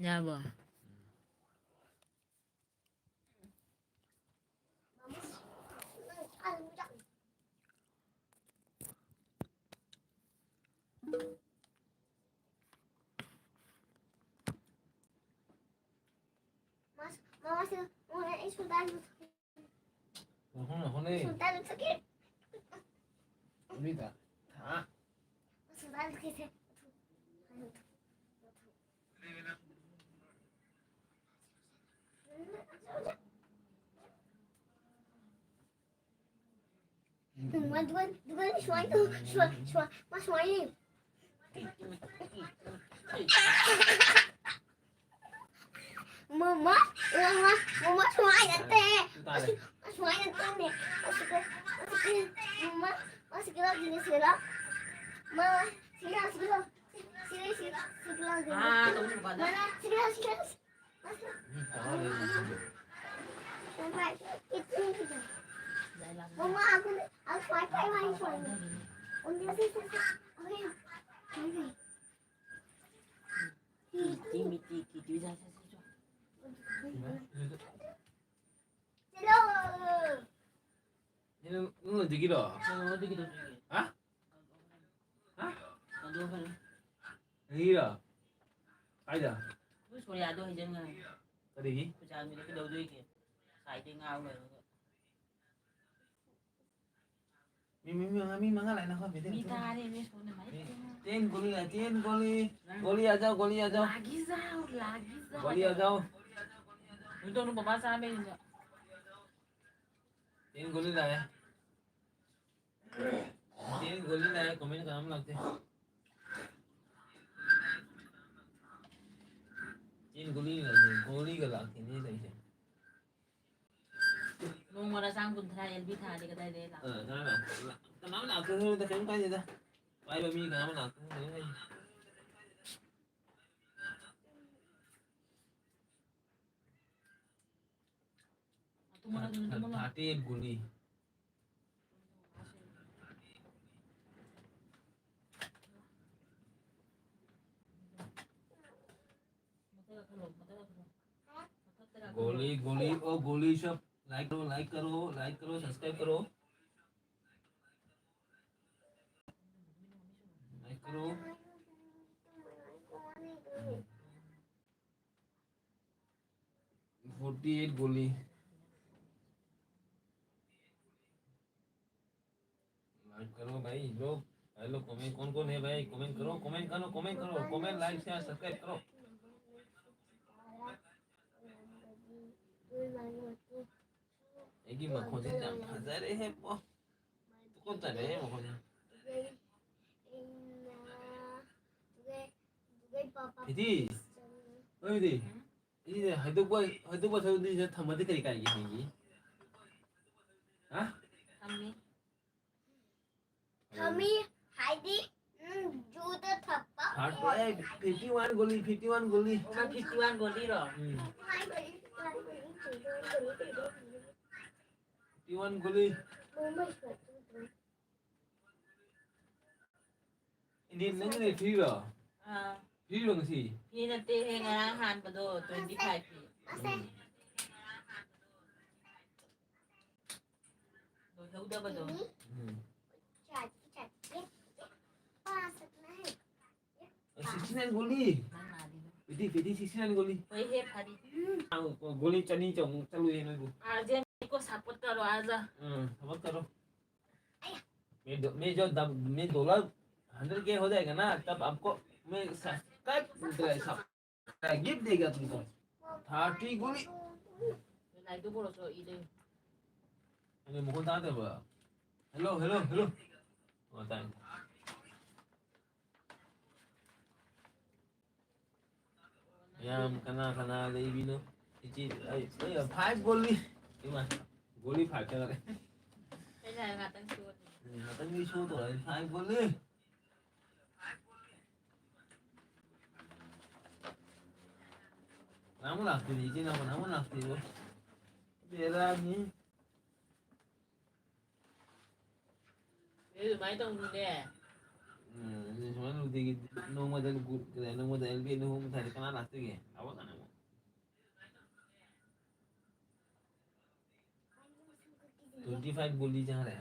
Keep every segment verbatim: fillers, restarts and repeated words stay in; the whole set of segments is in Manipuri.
ꯌꯥꯔꯕꯣ? ꯃꯥꯁ-, ꯃꯥꯁꯦ, ꯃꯣꯏ ꯑꯩ ꯁꯨꯗꯥꯏ ꯍꯣꯠꯅꯩ, ꯍꯣꯠꯅꯩ꯫ ꯁꯨꯗꯥꯏ ꯂꯨꯊꯣꯛꯀꯦ꯫ ꯎꯕꯤꯗ꯫ ꯍꯥ? ꯁꯨꯗꯥꯏ ꯂꯨꯊꯣꯛꯀꯦꯁꯦ꯫ ꯗꯨꯀꯥꯟ, ꯗꯨꯀꯥꯟ, ꯗꯨꯀꯥꯟ ꯁꯨꯃꯥꯏꯅ ꯇꯧ, ꯁꯨꯃꯥꯏ, ꯁꯨꯃꯥꯏ, ꯃꯥ ꯁꯨꯃꯥꯏꯅ ꯌꯦꯡꯉꯨ꯫ ꯃꯃꯥ, ꯃꯃꯥ, ꯃꯃꯥ ꯁꯨꯃꯥꯏꯅ ꯅꯠꯇꯦ꯫ ꯇꯥꯔꯦ꯫ ꯃꯥ ꯁꯨꯃꯥꯏꯅ ꯇꯧꯅꯦ꯫ ꯃꯥ ꯁꯤꯒ, ꯃꯥ ꯁꯤꯒ, ꯃꯃꯥ, ꯃꯥ ꯁꯤꯒ ꯂꯥꯛꯑꯣ꯫ ꯃꯥ ꯁꯤꯒ ꯂꯥꯛꯑꯣ, ꯁꯤꯒ ꯂꯥꯛꯑꯣ꯫ ꯁꯤꯒ, ꯁꯤꯒ, ꯁꯤꯒ ꯂꯥꯛꯑꯣ꯫ ꯑꯥ, ꯇꯧꯅꯨ ꯅꯨꯄꯥꯗ꯫ ꯃꯥ ꯁꯤꯒ ꯂꯥꯛꯑꯣ, ꯁꯤꯒ ꯂꯥꯛꯑꯣ꯫ ꯅꯪ, ꯅꯪ ꯑꯗꯨꯒꯤꯔꯣ? ꯍꯥ? ꯍꯥ? ꯑꯗꯨꯒꯤꯔꯣ? ꯀꯥꯏꯗ? ꯑꯩꯈꯣꯏ ꯁꯣꯔꯤꯌꯥꯗꯣ ꯍꯩꯖꯤꯟꯈ꯭ꯔꯦ꯫ ꯀꯔꯤꯒꯤ? ꯈꯨꯖꯥꯃꯤꯗꯣ ꯀꯩꯗꯧꯗꯣꯏꯒꯦ? ꯉꯁꯥꯏꯗꯩ ꯉꯥꯎ ꯂꯩꯔꯒ꯫ ꯃꯤ, ꯃꯤ, ꯃꯤ ꯃꯉꯥ, ꯃꯤ ꯃꯉꯥ ꯂꯥꯛꯑꯦ, ꯅꯈꯣꯏ ꯃꯤꯗꯤ ꯃꯤ ꯑꯝꯇ ꯇꯥꯔꯦ, ꯃꯤ ꯁꯣꯝꯗ ꯃꯥꯏ ꯃꯤ ꯄꯦꯝꯃ꯫ ꯇꯦꯟ ꯒꯣꯂꯤ ꯂꯥꯛꯑꯦ, ꯇꯦꯟ ꯒꯣꯂꯤ꯫ ꯅꯪ ꯒꯣꯂꯤ ꯑꯖꯥꯎ, ꯒꯣꯂꯤ ꯑꯖꯥꯎ꯫ ꯂꯥꯒꯤ ꯖꯥꯎ, ꯂꯥꯒꯤ ꯖꯥꯎ ꯒꯣꯂꯤ ꯍꯥꯏꯗꯣ꯫ ꯑꯖꯥꯎ꯫ ꯅꯣꯏ ꯇꯧꯅꯨ, ꯕꯕꯥ ꯆꯥꯕꯩꯅꯤꯗꯣ꯫ ꯇꯦꯟ ꯒꯣꯂꯤ ꯂꯥꯛꯑꯦ꯫ ꯇꯦꯟ ꯒꯣꯂꯤ ꯂꯥꯛꯑꯦ, comment ꯀꯅꯥꯝ ꯂꯥꯛꯇꯦ꯫ ꯇꯦꯟ ꯒꯣꯂꯤ ꯂꯥꯛꯑꯦ, ꯒꯣꯂꯤꯒ ꯂꯥꯛꯇꯦꯅꯦ ꯇꯧꯔꯤꯁꯦ꯫ ꯅꯣꯡꯃꯗ ꯆꯥꯝ ꯀꯨꯟꯊ꯭ꯔꯥ ꯑꯦꯜ ꯕꯤ ꯊꯥꯔꯗꯤ ꯀꯗꯥꯏꯗꯩ ꯂꯥꯛ-? ꯑ, ꯀꯅꯥ ꯂꯥꯛ-, ꯂꯥꯛ-, ꯀꯅꯥꯝ ꯂꯥꯛꯇꯦ, ꯀꯩꯝ ꯀꯥꯏꯗꯦꯗ꯫ ꯄꯥꯏꯕ ꯃꯤ ꯀꯅꯥꯝ ꯂꯥꯛꯇꯦ, ꯀꯩꯝ ꯀꯥꯏꯗꯦ꯫ ꯇꯨꯝꯃꯣ, ꯅꯪ ꯇꯨꯝꯃꯣ꯫ Thirty eight ꯒꯨꯂꯤ꯫ गोली, गोली, ओ गोली सब, लाइक करो, लाइक करो, लाइक करो, सब्सक्राइब करो। लाइक करो। फोर्टी एट गोली। लाइक करो भाई लोग। हेलो, कमेंट कौन कौन है भाई? कमेंट करो, कमेंट करो, कमेंट करो, कमेंट, लाइक, शेयर, सब्सक्राइब करो। ꯑꯩꯒꯤ ꯃꯈꯣꯟꯁꯦ ꯌꯥꯝ ꯐꯖꯔꯦꯍꯦ ꯄꯣ꯫ ꯇꯨꯀꯠꯆꯔꯦꯍꯦ ꯃꯈꯣꯟꯁꯦ꯫ ꯐꯤꯗꯤ, ꯑꯣꯏꯗꯤ꯫ ꯁꯤꯁꯦ ꯍꯥꯏꯗꯣꯛꯄ, ꯍꯥꯏꯗꯣꯛꯄ ꯁꯔꯨꯛꯇꯤ ꯁꯤꯗ ꯊꯝꯃꯗꯤ ꯀꯔꯤ ꯀꯥꯏꯒꯦ ꯍꯥꯏꯒꯦ? ꯍꯥ? ꯊꯝꯃꯤ꯫ ꯊꯝꯃꯤ ꯍꯥꯏꯗꯤ, ꯎꯝ, ꯖꯨꯗ ꯊꯝꯕ꯫ ꯐꯤꯐꯇꯤ ꯋꯥꯟ ꯒꯣꯂꯤ, ꯐꯤꯐꯇꯤ ꯋꯥꯟ ꯒꯣꯂꯤ꯫ ꯑꯣ, ꯐꯤꯐꯇꯤ ꯋꯥꯟ ꯒꯣꯂꯤꯔꯣ? ꯎꯝ꯫ ꯐꯤꯐꯇꯤ ꯋꯥꯟ ꯒꯣꯂꯤ꯫ ꯏꯅꯦ, ꯅꯪꯒꯤꯅꯦ ꯐ꯭ꯔꯤꯔꯣ? ꯑꯥ꯫ ꯐ꯭ꯔꯤꯔꯣ ꯉꯁꯤ? ꯐ꯭ꯔꯤ ꯅꯠꯇꯦꯍꯦ, ꯉꯔꯥꯡ ꯍꯥꯟꯕꯗꯣ, ꯇ꯭ꯋꯦꯟꯇꯤ ꯐꯥꯏꯚꯀꯤ꯫ ꯎꯝ꯫ ꯂꯣꯏꯍꯧꯗꯕꯗꯣ꯫ ꯎꯝ꯫ ꯁꯤꯛꯁꯇꯤ ꯅꯥꯏꯟ ꯒꯣꯂꯤ꯫ ꯅꯪ ꯅꯥꯗꯤ꯫ ꯐꯤꯐꯇꯤ, ꯐꯤꯐꯇꯤ, ꯁꯤꯛꯁꯇꯤ ꯅꯥꯏꯟ ꯒꯣꯂꯤ꯫ ꯍꯣꯏꯍꯦ, ꯐꯔꯦ꯫ ꯒꯣꯂꯤ ꯆꯅꯤ ꯆꯍꯨꯝ ꯆꯠꯂꯨꯌꯦ ꯅꯣꯏꯕꯨ꯫ ꯑꯥꯔꯖꯦꯟ ꯀꯣ ꯁꯞꯄꯣꯔꯠ ꯇꯧꯔꯣ, ꯑꯥꯖ꯫ ꯎꯝ, ꯁꯞꯄꯣꯔꯠ ꯇꯧꯔꯣ꯫ मैं दो, मैं जो दब, मैं डॉलर हंड्रेड के हो जाएगा ना, तब आपको मैं सब्सक्राइब, सब गिफ्ट देगा तुमको। थर्टी गोली। ꯂꯥꯏꯗꯨ ꯄꯨꯔꯛꯑꯣ, ꯏꯗꯣ꯫ ꯑꯩꯅ ꯃꯈꯣꯟ ꯇꯥꯗꯕ꯫ Hello, hello, hello. ꯑꯣ, ꯇꯥꯏ꯫ ꯌꯥꯝ ꯀꯅꯥ ꯀꯅꯥ ꯂꯩꯕꯤꯅꯣ? ꯏꯆꯦ, ꯑꯩ, ꯑꯩ, ꯐꯥꯏꯚ ꯒꯣꯂꯤ꯫ ꯏꯃꯥ, ꯒꯣꯂꯤ ꯐꯥꯏꯚ ꯆꯠꯂꯒ꯫ ꯑꯩꯅ ꯉꯥꯛꯇꯪ ꯁꯨ꯫ ꯎꯝ, ꯉꯥꯛꯇꯪꯗꯤ ꯁꯨ ꯇꯧꯔꯦ꯫ ꯐꯥꯏꯚ ꯒꯣꯂꯤ꯫ ꯀꯅꯥꯃꯨꯛ ꯂꯥꯛꯇꯦꯅꯦ, ꯏꯆꯦ ꯅꯥꯎ, ꯀꯅꯥꯃꯨꯛ ꯂꯥꯛꯇꯦꯕꯣ꯫ ꯕꯦꯔꯥꯅꯤ꯫ ꯑꯦ, ꯑꯗꯨꯃꯥꯏꯅ ꯇꯧꯅꯨꯅꯦ꯫ ꯎꯝ, ꯑꯗꯨ ꯁꯨꯃꯥꯏꯅ ꯑꯗꯒꯤ ꯅꯣꯡꯃꯗ ꯒꯨ-, ꯀꯩꯅꯣ, ꯅꯣꯡꯃꯗ ꯑꯦꯜ ꯕꯤ ꯑꯅꯤ ꯑꯍꯨꯝ ꯊꯥꯔꯗꯤ ꯀꯅꯥ ꯂꯥꯛꯇꯣꯏꯒꯦ? ꯑꯋꯥ ꯀꯅꯥ ꯑꯃꯨꯛ? Twenty five ꯒꯨꯂꯤ ꯆꯥꯔꯦ꯫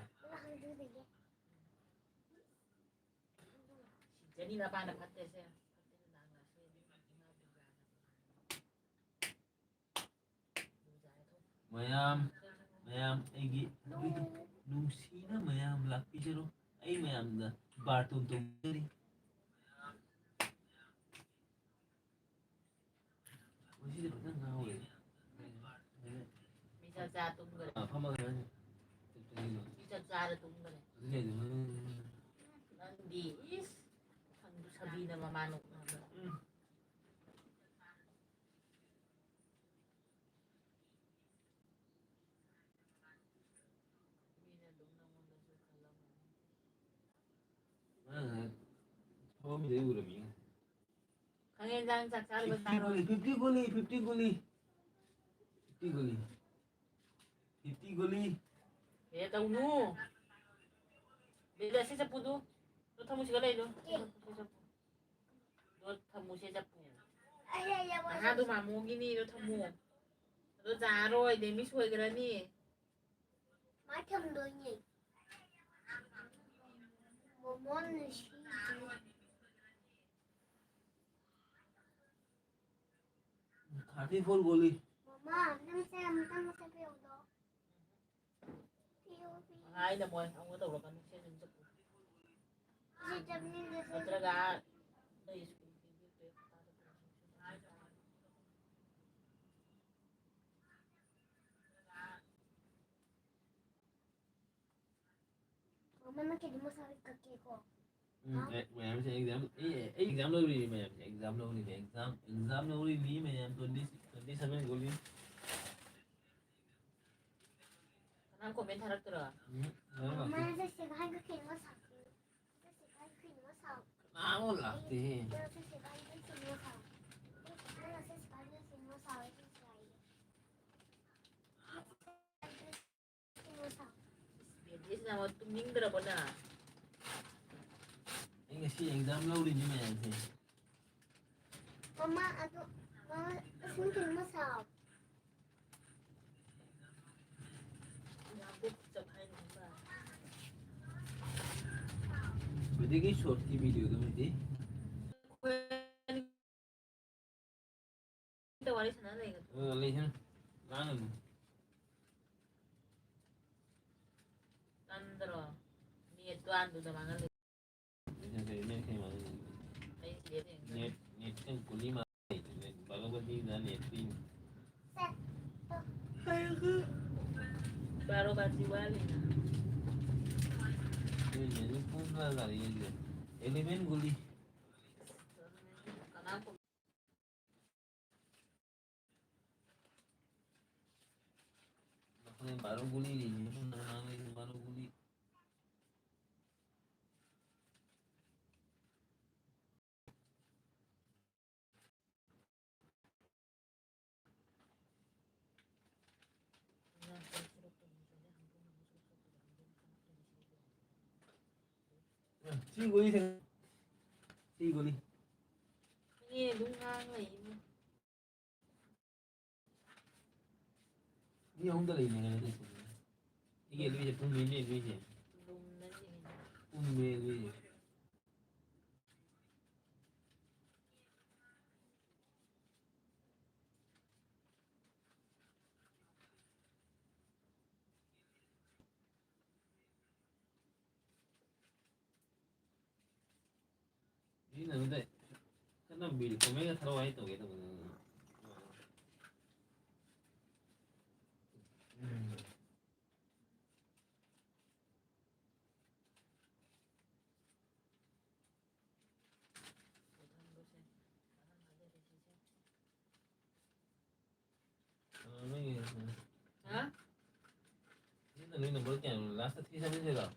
ꯁꯤꯖꯅꯤ ꯅꯄꯥꯅ ꯐꯠꯇꯦꯁꯦ꯫ ꯃꯌꯥꯝ, ꯃꯌꯥꯝ ꯑꯩꯒꯤ ꯅꯨꯡꯁꯤꯅ ꯃꯌꯥꯝ ꯂꯥꯛꯄꯤꯖꯔꯣ꯫ ꯑꯩ ꯃꯌꯥꯝꯗ ꯕꯥꯔꯇꯣꯟ ꯇꯧꯖꯔꯤ꯫ ꯉꯁꯤꯗꯤ ꯐꯖꯅ ꯉꯥꯎꯔꯦ꯫ ꯃꯤ ꯆꯥꯛ ꯆꯥ ꯇꯨꯝꯈ꯭ꯔꯦ꯫ ꯑꯥ, ꯐꯝꯃꯒ ꯉꯥꯡꯉꯤ꯫ ꯃꯤ ꯆꯥꯛ ꯆꯥꯔ ꯇꯨꯝꯈ꯭ꯔꯦ꯫ ꯑꯗꯨꯅꯦ ꯑꯗꯨꯃꯥꯏꯅ ꯅꯪꯗꯤ, ꯏꯁ, ꯁꯪꯗꯨ ꯁꯕꯤꯅ ꯃꯃꯥ ꯅꯣꯛꯅꯕ꯫ ꯎꯝ꯫ ꯃꯤꯅ ꯑꯗꯨꯝ ꯅꯪꯉꯣꯟꯗꯁꯨ ꯈꯜꯂꯝꯒꯅꯤ꯫ ꯃꯥꯅ ꯉꯥꯏꯍꯥꯛ ꯐꯝꯃꯝꯃꯤꯗꯣ ꯑꯩ ꯎꯔꯝꯃꯤ꯫ ꯈꯪꯉꯦ, ꯏꯟꯖꯥꯡ ꯆꯥꯛ ꯆꯥꯔꯤꯕ ꯐꯤꯐꯇꯤ ꯆꯥꯔꯣꯏ꯫ ꯒꯨꯂꯤ, ꯐꯤꯐꯇꯤ ꯒꯨꯂꯤ, ꯐꯤꯐꯇꯤ ꯒꯨꯂꯤ꯫ ꯐꯤꯐꯇꯤ ꯒꯨꯂꯤ꯫ ꯐꯤꯐꯇꯤ ꯒꯨꯂꯤ꯫ ꯑꯦ, ꯇꯧꯅꯨ꯫ ꯕꯦꯕꯤ, ꯑꯁꯤ ꯆꯐꯨꯗꯨ꯫ ꯂꯣ ꯊꯝꯃꯨ, ꯁꯤꯗ ꯂꯩ, ꯂꯣ꯫ ꯂꯣ ꯊꯝꯃꯨ, ꯁꯤ ꯆꯐꯨ꯫ ꯑꯩ, ꯑꯩ, ꯑꯩ, ꯅꯍꯥꯗꯨ ꯃꯥꯃꯣꯒꯤꯅꯤ, ꯂꯣ ꯊꯝꯃꯨ꯫ ꯑꯗꯣ ꯆꯥꯔꯣꯏ, ꯗꯦꯃꯤ ꯁꯣꯏꯒ꯭ꯔꯅꯤ꯫ ꯃꯥ ꯊꯝꯗꯣꯏꯅꯦ꯫ ꯃꯣꯃꯣꯟ ꯅꯨꯡꯁꯤꯗꯦ꯫ Thirty four ꯒꯣꯂꯤ꯫ ꯃꯃꯥ, ꯅꯪꯁꯦ ꯑꯃꯨꯛꯇꯪ ꯃꯁꯛ ꯄꯤꯌꯣꯗꯣ꯫ ꯄꯤꯌꯣ, ꯄꯤꯌꯣ꯫ ꯍꯥꯏꯅ ꯃꯣꯏ ꯑꯃꯨꯛ ꯇꯧꯔꯛꯀꯅꯨ, ꯁꯦ ꯑꯗꯨꯝ ꯆꯠꯄꯨ꯫ ꯁꯤ ꯆꯠꯅꯤꯡꯗꯦ, ꯁꯤ ꯅꯠꯇ꯭ꯔꯒ ꯆꯠꯅꯤꯡꯗꯦ꯫ ꯅꯣꯏ ꯁ꯭ꯀꯨꯜꯒꯤ ꯕꯦꯛꯇꯣ ꯍꯦꯛ ꯇꯥꯗ ꯄꯨꯔꯛꯑꯣ꯫ ꯃꯃꯥ, ꯅꯪ ꯀꯩꯅꯣꯝꯃ ꯁꯥꯕ ꯀꯛꯀꯦꯀꯣ꯫ ꯎꯝ, ꯍꯥ? ꯑꯦ, ꯃꯌꯥꯝꯁꯦ exam, ꯑꯦ, ꯑꯩ exam ꯂꯧꯔꯤꯅꯤ ꯃꯌꯥꯝꯁꯦ, exam ꯂꯧꯔꯤꯅꯤ, exam, exam ꯂꯧꯔꯤꯅꯤ ꯃꯌꯥꯝ, twenty, twenty seven ꯒꯨꯂꯤ꯫ ꯀꯅꯥꯝ comment ꯊꯥꯔꯛꯇ꯭ꯔꯣ? ꯎꯝ, ꯃꯌꯥꯝ ꯂꯥꯛꯇꯦ꯫ ꯃꯃꯥ, ꯅꯪ ꯁꯤ ꯀꯩꯅꯣꯝꯃ ꯁꯥꯕ꯫ ꯅꯪ ꯁꯤ ꯀꯩꯅꯣꯝꯃ ꯁꯥꯕ꯫ ꯀꯅꯥꯝ ꯂꯥꯛꯇꯦꯍꯦ꯫ ꯅꯪ ꯁꯤ ꯀꯩꯅꯣꯝꯃ ꯁꯥꯕ꯫ ꯅꯪ ꯁꯤ ꯀꯩꯅꯣꯝꯃ ꯁꯥꯕ꯫ ꯕꯦꯕꯤꯁꯤꯅ ꯑꯃꯨꯛ ꯇꯨꯝꯅꯤꯡꯗ꯭ꯔꯕꯣ ꯅꯪ? ꯑꯩ ꯁꯤ ꯑꯦꯛꯖꯥꯝ ꯂꯧꯔꯤꯅꯤ ꯃꯌꯥꯝꯁꯦ꯫ ꯃꯃꯥ ꯑꯗꯨ ꯃꯃꯥ ꯁꯨꯝ ꯊꯤꯟꯕ ꯁꯥꯎ꯫ ꯍꯧꯖꯤꯛꯀꯤ ꯁꯣꯔꯠꯀꯤ ꯚꯤꯗꯤꯑꯣꯗꯨꯃꯗꯤ ꯋꯥꯔꯤ ꯁꯥꯟꯅ ꯂꯩꯒꯗ꯭ꯔꯣ? ꯑ, ꯂꯩꯁꯅꯨ꯫ ꯂꯥꯡꯒꯅꯨ꯫ ꯇꯟꯗ꯭ꯔꯣ? ꯅꯦꯠꯇꯣ ꯑꯥꯟꯗꯨꯗ ꯃꯥꯡꯍꯜꯂꯦ꯫ ꯅꯦꯠ, ꯅꯦꯠ ꯀꯩ ꯃꯥꯡꯍꯜꯂꯤ? ꯑꯩ ꯅꯦꯠ ꯌꯦꯡꯗꯣꯏꯅꯦ꯫ ꯅꯦꯠ, ꯅꯦꯠ ꯀꯩ ꯒꯨꯂꯤ ꯃꯥꯡꯍꯜꯂꯤ? ꯅꯦꯠ ꯕꯥꯔꯣ ꯕꯖꯦꯗ ꯅꯦꯠ ꯄꯤ꯫ ꯕꯥꯔꯣ ꯕꯖꯦ ꯋꯥꯠꯂꯤꯅ꯫ ꯑꯗꯨꯅꯦ, ꯑꯗꯨ ꯄꯨꯡ ꯀꯌꯥ ꯇꯥꯔꯦ ꯌꯦꯡꯒꯦ꯫ ꯑꯦꯂꯦꯚꯦꯟ ꯒꯨꯂꯤ꯫ ꯀꯅꯥ ꯅꯈꯣꯏ ꯕꯥꯔꯣ ꯒꯨꯂꯤ ꯂꯩꯅꯤ, ꯅꯪ ꯅꯍꯥꯟ ꯂꯩꯕ ꯕꯥꯔꯣ ꯒꯨꯂꯤ꯫ ꯁꯤ ꯒꯨꯂꯤ ꯊꯦꯡ-, ꯁꯤ ꯒꯨꯂꯤ꯫ ꯏꯅꯦ ꯑꯗꯨꯝ ꯉꯥꯡ ꯂꯩ ꯏꯕꯨꯡ꯫ ꯃꯤ ꯑꯍꯨꯝꯗ ꯂꯩꯅꯦ ꯍꯥꯏꯔꯗꯤ꯫ ꯑꯩꯒꯤ ꯑꯦꯜꯕꯤꯁꯦ ꯄꯨꯝꯃꯦꯅꯦ, ꯑꯦꯜꯕꯤꯁꯦ꯫ ꯂꯨꯝꯅꯔꯤꯅꯦ꯫ ꯄꯨꯝꯃꯦ ꯑꯦꯜꯕꯤꯁꯦ꯫ ꯃꯤꯅ ꯑꯗꯨꯗ ꯀꯟꯅ ꯕꯤꯜ ꯀꯃꯥꯏꯅ ꯊꯔꯋꯥꯏ ꯇꯧꯒꯦ ꯇꯧꯕꯗ꯫ ꯎꯝ꯫ ꯑ, ꯅꯪꯒꯤ, ꯍꯥ? ꯁꯤꯅ ꯅꯣꯏ ꯅꯝꯕꯔ ꯀꯌꯥꯅꯣ? ꯂꯥꯁꯇ ꯊ꯭ꯔꯤ ꯁꯚꯦꯟ ꯁꯤꯔꯣ? ꯑꯥ꯫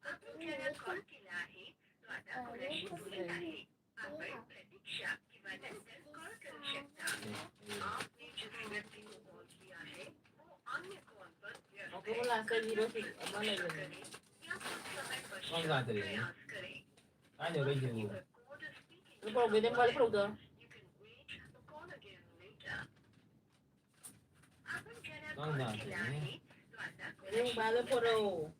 आपने ज्यादा कॉल केला आहे, तो आता कोणाशी बोलत आहे? आपण प्रतीक्षा किंवा नंतर कॉल करू शकता. आपने जो व्यक्ति को कॉल किया ꯂꯥꯁꯇ ꯖꯤꯔꯣ ꯁꯤꯛꯁ ꯑꯃ ꯂꯩꯕꯅꯦ꯫ ꯀꯔꯝ ꯀꯥꯟꯗ ꯂꯩꯒꯅꯤ? ꯀꯥꯏꯗ ꯂꯩꯒꯦꯕꯨ? ꯄꯨꯔꯛꯑꯣ, ꯕꯦꯗꯦꯝ ꯋꯥꯂꯤ ꯄꯨꯔꯛꯎꯗꯣ꯫ ꯀꯔꯝ ꯀꯥꯟꯗ ꯂꯩꯒꯅꯤ? ꯕꯦꯗꯦꯝ ꯋꯥꯂꯤ ꯄꯨꯔꯛꯑꯣ꯫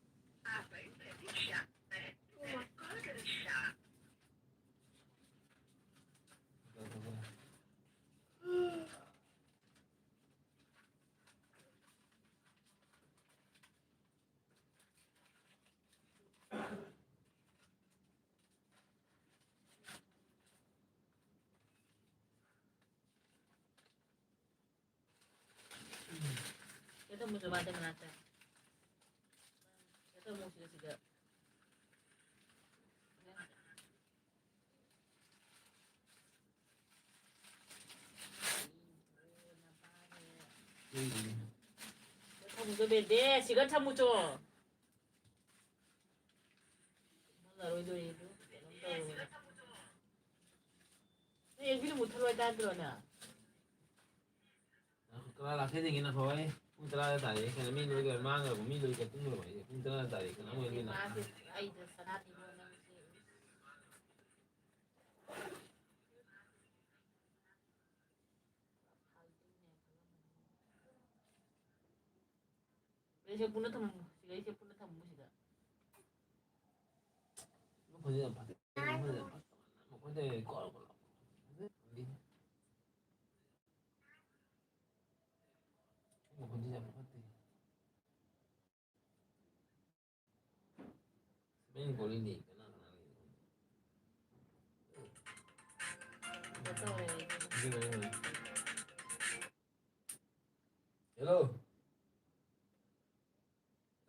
ꯀꯩꯗꯧ ꯃꯨꯁꯨ ꯃꯥꯗꯤ ꯃꯅꯥꯛꯇ? ꯀꯩꯗꯧ ꯃꯨꯁꯤꯒ ꯁꯤꯒ? ꯊꯝꯃꯨꯆꯣ ꯕꯦꯗꯦ, ꯁꯤꯒ ꯊꯝꯃꯨꯆꯣ꯫ ꯃꯨꯜꯂꯔꯣꯏꯗꯣꯔꯤ ꯑꯗꯨ ꯀꯩꯅꯣꯝ ꯇꯧꯔꯦ꯫ ꯅꯣꯏ ꯑꯦꯜꯕꯤꯗꯣ ꯃꯨꯠꯊꯠꯂꯣ ꯍꯥꯏꯇꯥꯗ꯭ꯔꯣ ꯅꯪ? ꯀꯅꯥ ꯂꯥꯛꯀꯦ ꯌꯦꯡꯒꯦ ꯅꯈꯣꯏ? ꯄꯨꯡ ꯇꯔꯥꯗ ꯇꯥꯔꯦ꯫ ꯀꯩꯅꯣ ꯃꯤ ꯂꯣꯏ ꯂꯣꯏ ꯃꯥꯡꯈ꯭ꯔꯕ, ꯃꯤ ꯂꯣꯏ ꯆꯠꯇꯨꯝꯈ꯭ꯔꯕ ꯑꯩꯁꯦ꯫ ꯄꯨꯡ ꯇꯔꯥꯗ ꯇꯥꯔꯦ꯫ ꯀꯅꯥ ꯑꯣꯏꯗꯣꯏꯅꯣ? ꯃꯥꯁꯦ ꯑꯩꯗ ꯁꯅꯥ ꯄꯤꯕ ꯅꯪꯁꯦ꯫ ꯁꯤꯒꯩꯁꯦ ꯄꯨꯟꯅ ꯊꯝꯃꯝꯃꯣ꯫ ꯁꯤꯒꯩꯁꯦ ꯄꯨꯟꯅ ꯊꯝꯃꯝꯃꯣ ꯁꯤꯗ꯫ ꯃꯈꯣꯟꯁꯦ ꯌꯥꯝ ꯐꯠꯇꯦ꯫ ꯃꯈꯣꯟꯁꯦ ꯀꯣꯔ ꯀꯣꯔ ꯂꯥꯎ꯫ ꯃꯈꯣꯟꯁꯦ ꯌꯥꯝ ꯐꯠꯇꯦ꯫ ꯃꯦꯟ ꯀꯣꯂꯤꯡꯗꯤ ꯀꯅꯥ ꯀꯅꯥ ꯂꯩꯔꯤꯅꯣ? ꯁꯤꯗ ꯇꯧꯔꯦ ꯑꯩꯗꯤ꯫ ꯁꯤꯗ ꯂꯩꯔꯦ꯫ ꯍꯜꯂꯣ꯫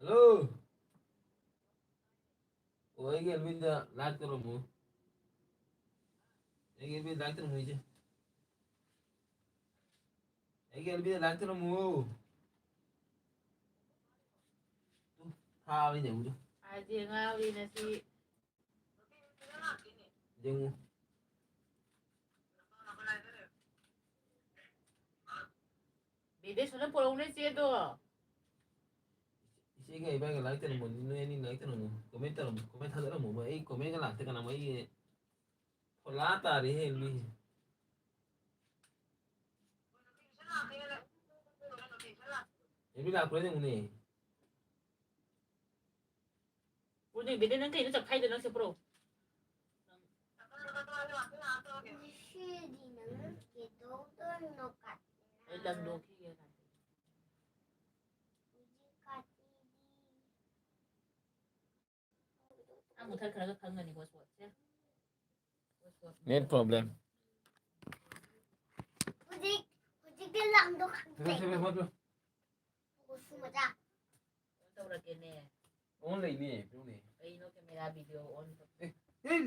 ꯍꯜꯂꯣ꯫ ꯑꯣ, ꯑꯩꯒꯤ ꯑꯦꯜꯕꯤꯟꯗ ꯂꯥꯏꯛ ꯇꯧꯔꯝꯃꯨ꯫ ꯑꯩꯒꯤ ꯑꯦꯜꯕꯤꯟꯗ ꯂꯥꯏꯛ ꯇꯧꯔꯝꯃꯨ, ꯏꯆꯦ꯫ ꯑꯩꯒꯤ ꯑꯦꯜꯕꯤꯟꯗ ꯂꯥꯏꯛ ꯇꯧꯔꯝꯃꯨ꯫ ꯊꯥꯕꯅꯤꯅꯦ, ꯎꯗꯣ꯫ ꯑꯥꯏꯖꯤ ꯉꯥꯎꯔꯤ ꯉꯁꯤ꯫ ꯌꯦꯡꯉꯨ꯫ ꯕꯤꯗꯦꯁꯣꯔꯅ ꯄꯨꯔꯛꯎꯅꯦ ꯆꯦꯗꯣ꯫ ꯏꯆꯦꯒ ꯏꯕꯥꯏꯒ ꯂꯥꯏꯔꯤꯛ ꯇꯝꯃꯝꯕꯅꯤ, ꯅꯣꯏ ꯑꯅꯤ ꯂꯥꯏꯔꯤꯛ ꯇꯝꯃꯝꯃꯣ꯫ Comment ꯇꯧꯔꯝꯃꯣ, comment ꯊꯥꯖꯤꯜꯂꯝꯃꯣ꯫ ꯃꯣꯏ ꯑꯩ ꯀꯣꯃꯦꯟꯒ ꯂꯥꯛꯇꯦ ꯀꯅꯥ? ꯃꯣꯏ ꯐꯣꯂꯥ ꯇꯥꯔꯦꯍꯦ ꯃꯤ꯫ ꯑꯦꯕꯤ ꯂꯥꯛꯄ꯭ꯔꯥ ꯌꯦꯡꯉꯨꯅꯦ꯫ ꯎꯗꯤ ꯕꯦꯗꯦ, ꯅꯪ ꯀꯩꯅꯣ ꯆꯞꯈꯥꯏꯗꯣ? ꯅꯪ ꯁꯦ ꯄꯨꯔꯛꯎ꯫ ꯉꯁꯤꯗꯤ ꯅꯪ ꯀꯩꯗꯧꯗꯣꯏꯅꯣ, ꯀꯥꯇꯤꯅꯥ? ꯑꯩ ꯂꯪꯗꯣꯛꯈꯤꯒꯦ꯫ ꯍꯧꯖꯤꯛ ꯀꯥꯇꯤꯗꯤ ꯑꯥ ꯃꯨꯊꯠꯈ꯭ꯔꯒ ꯈꯪꯒꯅꯤꯀꯣ ꯁꯣꯠꯁꯦ꯫ ꯁꯣꯠ ꯅꯦꯠ ꯄ꯭ꯔꯣꯕ꯭ꯂꯦꯝ꯫ ꯍꯧꯖꯤꯛ, ꯍꯧꯖꯤꯛꯇꯤ ꯂꯪꯗꯣꯛꯈ꯭ꯔꯦ꯫ ꯁꯦꯝꯃꯦ, ꯁꯦꯝꯃꯦ, ꯍꯣꯠꯂꯣ꯫ ꯀꯨꯁꯨ ꯃꯆꯥ꯫ ꯑꯣꯟ ꯇꯧꯔꯒꯦꯅꯦ꯫ ꯑꯣꯟ ꯂꯩꯅꯦ, ꯄꯤꯔꯨꯅꯦ꯫ ꯀꯩꯅꯣ ꯀꯦꯃꯦꯔꯥ ꯚꯤꯗꯤꯑꯣ ꯑꯣꯟ ꯇꯧ-, ꯑꯦ, ꯑꯦ꯫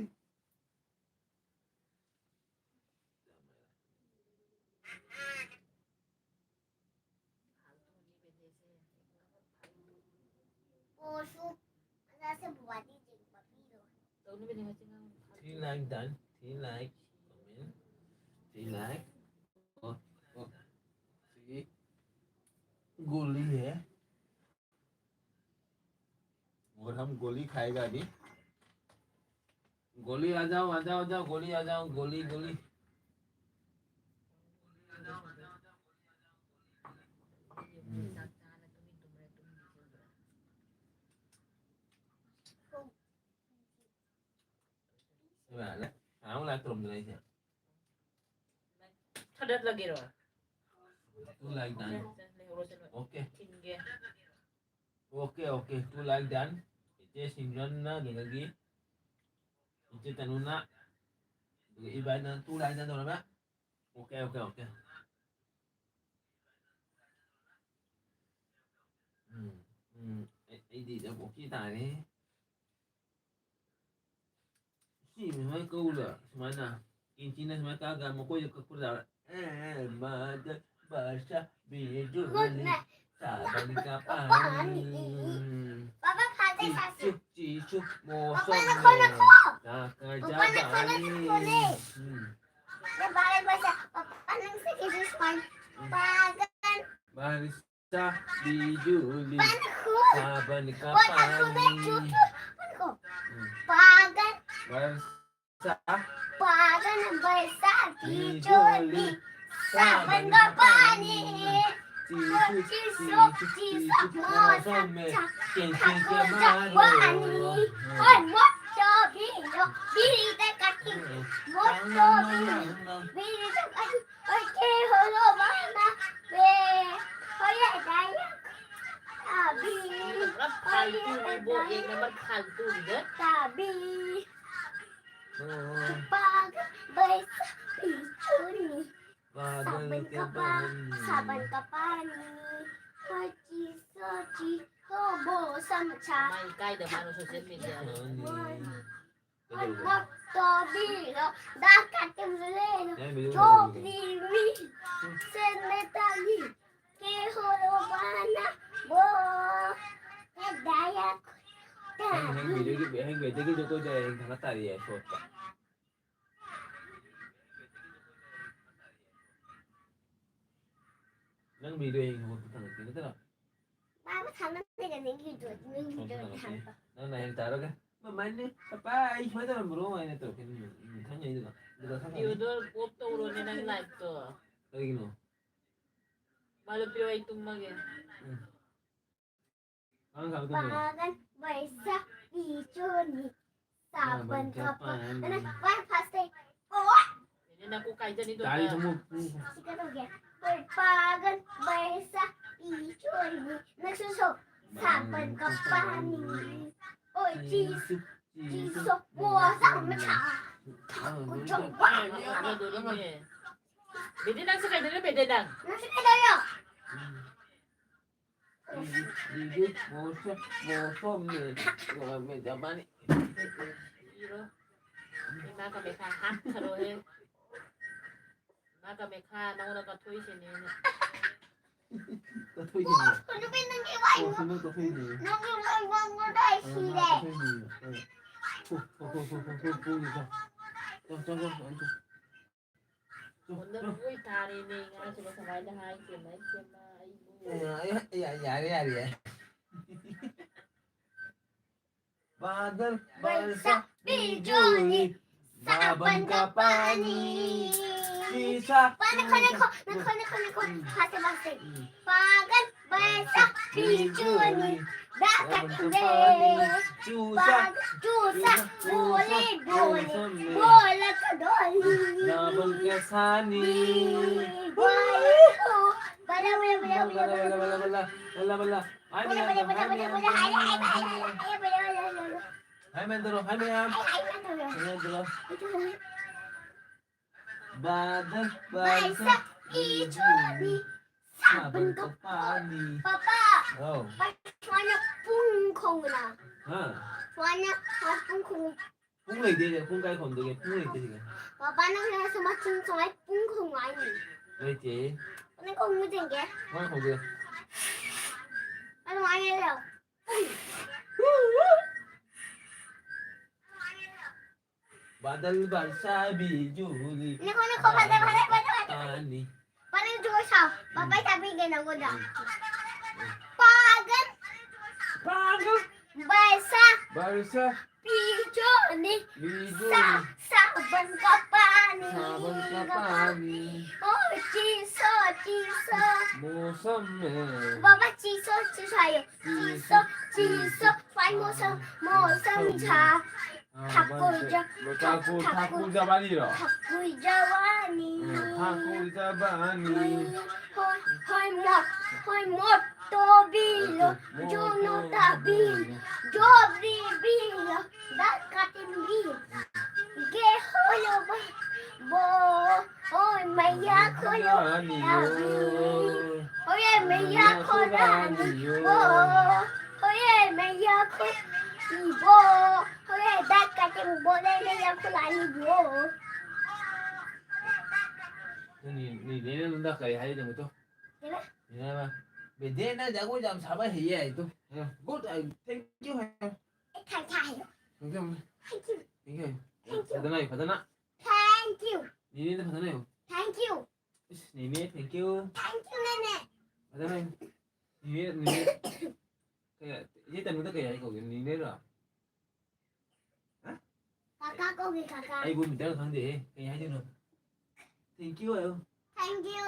Three like done, three like, comment, three like, और, और, three, गोली है। और हम गोली खाएगा अभी। गोली आ जाओ, आ जाओ, आ जाओ, गोली आ जाओ, गोली, गोली। हम्म। ꯊꯥꯗꯠꯂꯒꯦꯔꯣ? Two like done. ꯂꯩꯍꯧꯔꯣ, ꯂꯩꯍꯧꯔꯣ꯫ Okay. ꯊꯤꯟꯒꯦ꯫ Okay, okay. Two like done. ꯏꯆꯦ ꯁꯤꯝꯔꯟꯅ ꯑꯗꯨꯗꯒꯤ ꯏꯆꯦ ꯇꯅꯨꯅ ꯑꯗꯨꯒ ꯏꯕꯥꯏꯅ two like done ꯇꯧꯔꯒ꯫ Okay, okay, okay. ꯎꯝ, ꯎꯝ, ꯑꯩ-, ꯑꯩꯗꯤ ꯑꯗꯨꯝ okay ꯇꯥꯔꯦ꯫ ꯁꯤ ꯁꯨꯃꯥꯏꯅ ꯀꯛꯎꯗ, ꯁꯨꯃꯥꯏꯅ꯫ ꯀꯦꯟꯆꯤꯅ ꯁꯨꯃꯥꯏꯅ ꯀꯛꯑꯒ ꯃꯈꯣꯏꯗ ꯀꯛꯄꯗ, ꯑꯦ, ꯑꯦ, ꯃꯥꯗ, ꯕꯥꯁꯥ, ꯕꯤꯖꯨ, ꯈꯨꯠꯅ꯫ ꯁꯥꯕꯟ ꯀꯥ ꯄꯥꯅꯤ꯫ ꯄꯥꯅꯤ꯫ ꯎꯝ꯫ ꯄꯥꯄꯥ, ꯐꯥꯖꯩ, ꯐꯥꯖꯩ꯫ ꯆꯤꯁꯨ, ꯆꯤꯁꯨ, ꯄꯥꯄꯥ, ꯃꯣꯁꯝ ꯅꯈꯣꯡ, ꯅꯈꯣꯡ꯫ ꯀꯥꯀꯥ, ꯄꯥꯄꯥ, ꯅꯈꯣꯡ, ꯖꯕꯥꯅꯤ꯫ ꯅꯈꯣꯡꯅꯦ꯫ ꯎꯝ꯫ ꯖꯕꯥꯅꯤ, ꯕꯥꯁꯥ꯫ ꯄꯥꯄꯥ, ꯅꯪ ꯁꯤ ꯀꯦꯖꯤ ꯁꯨꯃꯥꯏꯅ꯫ ꯎꯝ꯫ ꯄꯥꯒꯟ꯫ ꯕꯥꯔꯤꯁ꯫ ꯕꯤꯖꯨꯂꯤ꯫ ꯄꯥꯄꯥ, ꯅꯈꯣꯡ꯫ सावन का पानी। पागल। बरसा। पागल बरसा बिजली। सावन का पानी। चीसू, चीसू, चीसू, मौसम में। चिंचिन के मारो। ओए, मत तो भी लो, बीड़ी ते कटी। मत तो भी लो, बीड़ी ते कटी। ओए, के होलो बाना। बे, ओए, दाया। अभी, मतलब फालतू है वो, एक नंबर फालतू इधर। तभी। पागल बरसा बिजली। सावन का पानी। सावन का पानी। सोची सोची तो मौसम अच्छा। माई काय दे मारो सोशल मीडिया में। तो भी लो, दाखा तुम ले लो। नहीं, video जो भी। सेंड में ताली के हो रो बाना वो ये दाया। वीडियो की, वीडियो की जो कोई जाए, गाना तारी है, शॉर्ट का। ꯅꯪ ꯚꯤꯗꯤꯑꯣ ꯌꯦꯡꯉꯤ ꯊꯕꯛꯇꯣ ꯊꯥꯡꯒꯠꯀꯦ ꯅꯠꯇ꯭ꯔꯣ? ꯄꯥꯕ ꯊꯥꯡꯒꯠꯇꯦ, ꯅꯪꯒꯤ ꯚꯤꯗꯤꯑꯣ, ꯅꯪꯒꯤ ꯚꯤꯗꯤꯑꯣ ꯊꯥꯡꯒꯠꯄ꯫ ꯅꯪꯅ ꯍꯦꯟꯅ ꯇꯥꯔꯒ, "ꯃꯃꯥꯅꯦ, ꯄꯄꯥ, ꯑꯩ ꯁꯨꯃꯥꯏꯅ ꯇꯧꯔꯝꯕ꯭ꯔꯣ?" ꯍꯥꯏꯅ ꯇꯧꯔꯛꯀꯅꯤ꯫ ꯎꯝ, ꯈꯪꯉꯤꯗꯅ꯫ ꯑꯗꯨꯒ ꯈꯪꯉꯅꯤ꯫ ꯚꯤꯗꯤꯑꯣꯗꯣ ꯑꯣꯐ ꯇꯧꯔꯣꯅꯦ, ꯅꯪ ꯂꯥꯏꯚꯇꯣ꯫ ꯀꯔꯤꯒꯤꯅꯣ? ꯃꯥ ꯂꯣꯏ ꯄꯤꯔꯛꯑꯣ, ꯑꯩ ꯇꯨꯝꯃꯒꯦ꯫ ꯎꯝ꯫ ꯄꯥꯒꯜ ꯕꯩꯁꯥ ꯄꯤꯆꯣꯅꯤ ꯁꯥꯕꯟ ꯀꯄꯥ꯫ ꯑꯅ ꯋꯥꯏ ꯐꯥꯁꯇꯩ꯫ ꯑꯣ! ꯅꯀꯣꯛ ꯀꯥꯏꯖꯅꯤꯗꯣ꯫ ꯒꯥꯔꯤ ꯊꯝꯃꯣ꯫ ꯁꯤ ꯀꯩꯗꯧꯒꯦ? ꯍꯣꯏ, ꯄꯥꯒꯜ ꯕꯩꯁꯥ ꯄꯤꯆꯣꯅꯤ꯫ ꯅꯪꯁꯨ ꯁꯣ ꯁꯥꯕꯟ ꯀꯄꯥꯅꯤ꯫ ꯑꯣꯏ, ꯆꯤꯁꯨ, ꯆꯤꯁꯨ, ꯃꯣꯖꯥ ꯃꯆꯥ꯫ ꯕꯦꯗꯦ, ꯅꯪꯁꯨ ꯀꯩꯗꯧꯔꯤꯅꯣ, ꯕꯦꯗꯦ, ꯅꯪ? ꯅꯪꯁꯨ ꯀꯩꯗꯧꯔꯤꯅꯣ? ꯏꯔꯣ꯫ ꯏꯃꯥ ꯀꯃꯦꯁꯥ ꯍꯥꯠꯈꯔꯣꯍꯦ꯫ ꯏꯃꯥ ꯀꯃꯦꯁꯥ ꯅꯉꯣꯟꯗ ꯀꯠꯊꯣꯛꯏꯁꯤꯅꯦ ꯑꯩꯅ꯫ ꯀꯠꯊꯣꯛꯏꯁꯤꯅꯦ꯫ ꯅꯨꯄꯤ ꯅꯪꯒꯤ ꯋꯥꯏ꯫ ꯑꯣ, ꯁꯤ ꯅꯪ ꯀꯠꯊꯣꯛꯏꯅꯦ꯫ ꯅꯪꯒꯤ ꯋꯥꯏ ꯋꯥꯡꯕꯗꯣ ꯑꯩ ꯑ, ꯅꯪ ꯁꯤꯔꯦ꯫ ꯀꯠꯊꯣꯛꯏꯅꯦ꯫ ꯑ꯫ ꯊꯨ, ꯊꯨ, ꯊꯨ꯫ ꯆꯪ, ꯆꯪ, ꯆꯪ, ꯆꯪ꯫ ꯆꯪ, ꯆꯪ꯫ ꯂꯣꯏ ꯇꯥꯔꯦꯅꯦ, ꯉꯥꯁꯤꯅ ꯀꯃꯥꯏꯅ ꯍꯥꯏꯒꯦ, ꯏꯃꯥ ꯏꯕꯦꯝꯃ, ꯑꯩꯕꯨ꯫ ꯑꯦ, ꯑꯦ, ꯑꯦ, ꯌꯥꯔꯦ, ꯌꯥꯔꯦ, ꯌꯥꯔꯦ꯫ बादल, वर्षा, बिजुली, सावन का पानी। शीशा, पानी खोले खो, ना खोले खोले खो, हम्म। खाते खाते। हम्म। पागल, वर्षा, बिजुली, डाकत दे। चूसा, पागल, चूसा, चूसा, बोले, बोले, मौसम में। बोलक डोली। सावन का पानी। बोले, बोले, बोले, बोले, बोले, बोले, बोले, बोले। बोले, बोले, बोले, बोले। हाय, बोले, बोले, बोले, बोले, बोले, हाय, हाय, हाय, हाय, बोले, बोले, बोले, बोले। हाय, मैं अंदर हूँ, हाय, मैं यहाँ। हाय, हाय, मैं अंदर हूँ। मैं अंदर हूँ। बादल, वर्षा, बारिश, बिजुली, सावन का पानी। पापा, ꯑꯧ꯫ ꯁꯨꯃꯥꯏꯅ ꯄꯨꯡ ꯈꯣꯡꯉꯨꯅ꯫ ꯍꯥ? ꯁꯨꯃꯥꯏꯅ, ꯁꯨꯃꯥꯏꯅ ꯄꯨꯡ ꯈꯣꯡꯉꯨ꯫ ꯄꯨꯡ ꯂꯩꯇꯦ, ꯄꯨꯡ ꯀꯥꯏ ꯈꯣꯡꯗꯣꯏꯒꯦ? ꯄꯨꯡ ꯂꯩꯇꯦ ꯁꯤꯗ꯫ ꯄꯥꯄꯥ, ꯅꯪ ꯁꯨꯃꯥꯏꯅ ꯁꯨꯃꯥꯏꯅ ꯄꯨꯡ ꯈꯣꯡꯉꯨ ꯍꯥꯏꯅꯤ꯫ ꯂꯩꯇꯦ꯫ ꯅꯪ ꯈꯣꯡꯉꯨ ꯌꯦꯡꯒꯦ꯫ ꯀꯃꯥꯏꯅ ꯈꯣꯡꯗꯣꯏꯕ? ꯑꯗꯨꯃꯥꯏꯅ ꯂꯩꯌꯣ꯫ बादल वर्षा बिजुली ꯅꯈꯣ, ꯅꯈꯣ, ꯐꯖꯩ, ꯐꯖꯩ, ꯐꯖꯩ, ꯐꯖꯩ꯫ पानी꯫ ꯄꯥꯅꯤꯡ ꯆꯨꯔ ꯁꯥꯎ꯫ ꯄꯥꯄꯥ ꯏꯁꯥ ꯄꯤꯒꯦ ꯅꯪꯉꯣꯟꯗ꯫ ꯎꯝ꯫ पागल। पागल। वर्षा। वर्षा। बिजुली। बिजुली। सा-, सावन का पानी। सावन का पानी। ओ चीसो, चीसो। मौसम में। बाबा चीसो, चीसो आयो। चीसो, चीसो। फाइन मौसम, मौसम झा। ठाकुर जा-, ठाकुर, ठाकुर जवानी रहो। ठाकुर जवानी। हाँ, ठाकुर जवानी। होय, होय मोर, होय मोर, तो बिलो, जो नो ता बिलो, जो बी बिलो, दा काटिन बिलो। गे होलो बा, बो, होय मैया खोलो, जवानी दा हो। बिलो। होय मैया खोलो, बो, होय मैया खोलो, बो। ꯍꯣꯔꯦꯟ ꯗꯥꯛ ꯀꯥꯇꯤꯡ ꯕꯣꯔꯗꯔꯗ ꯌꯥꯎꯁꯜꯂꯛꯑꯅꯤꯕꯣ꯫ ꯅꯪ ꯅꯦ-, ꯅꯦꯅꯦꯅ ꯅꯉꯣꯟꯗ ꯀꯔꯤ ꯍꯥꯏꯔꯤꯅꯣ ꯇꯨ? ꯀꯩꯕ? ꯅꯦꯅꯦꯅ, "ꯕꯦꯗꯦ, ꯅꯪ ꯖꯒꯣꯏ ꯌꯥꯝ ꯁꯥꯕ ꯍꯩꯌꯦ," ꯍꯥꯏ ꯇꯨ꯫ ꯍꯥꯏꯌꯣ꯫ Good, I, thank you ꯍꯥꯏꯌꯣ꯫ ꯑꯩ ꯊꯥ ꯊꯥ ꯍꯥꯏꯌꯣ꯫ Thank you꯫ Thank you꯫ Thank you꯫ ꯐꯖꯅ ꯍꯥꯏꯌꯨ, ꯐꯖꯅ꯫ Thank you꯫ ꯅꯦꯅꯦꯗ ꯐꯖꯅ ꯍꯥꯏꯌꯨ꯫ Thank you꯫ ꯏꯁ, ꯅꯦꯅꯦ, thank you꯫ Thank you, ꯅꯦꯅꯦ꯫ ꯐꯖꯅ ꯍꯥꯏꯌꯨ꯫ ꯅꯦꯅꯦ, ꯅꯦꯅꯦ꯫ ꯀꯩ, ꯏꯆꯦ ꯇꯅꯨꯗ ꯀꯩ ꯍꯥꯏ ꯀꯧꯒꯦ? ꯅꯦꯅꯦꯔꯣ? ꯀꯥꯀꯥ ꯀꯧꯒꯦ, ꯀꯥꯀꯥ꯫ ꯑꯩ ꯒꯨꯗ ꯃꯤꯇꯔ ꯈꯪꯗꯦꯍꯦ꯫ ꯀꯩ ꯍꯥꯏꯗꯣꯏꯅꯣ? Thank you ꯍꯥꯏꯌꯣ꯫ Thank you꯫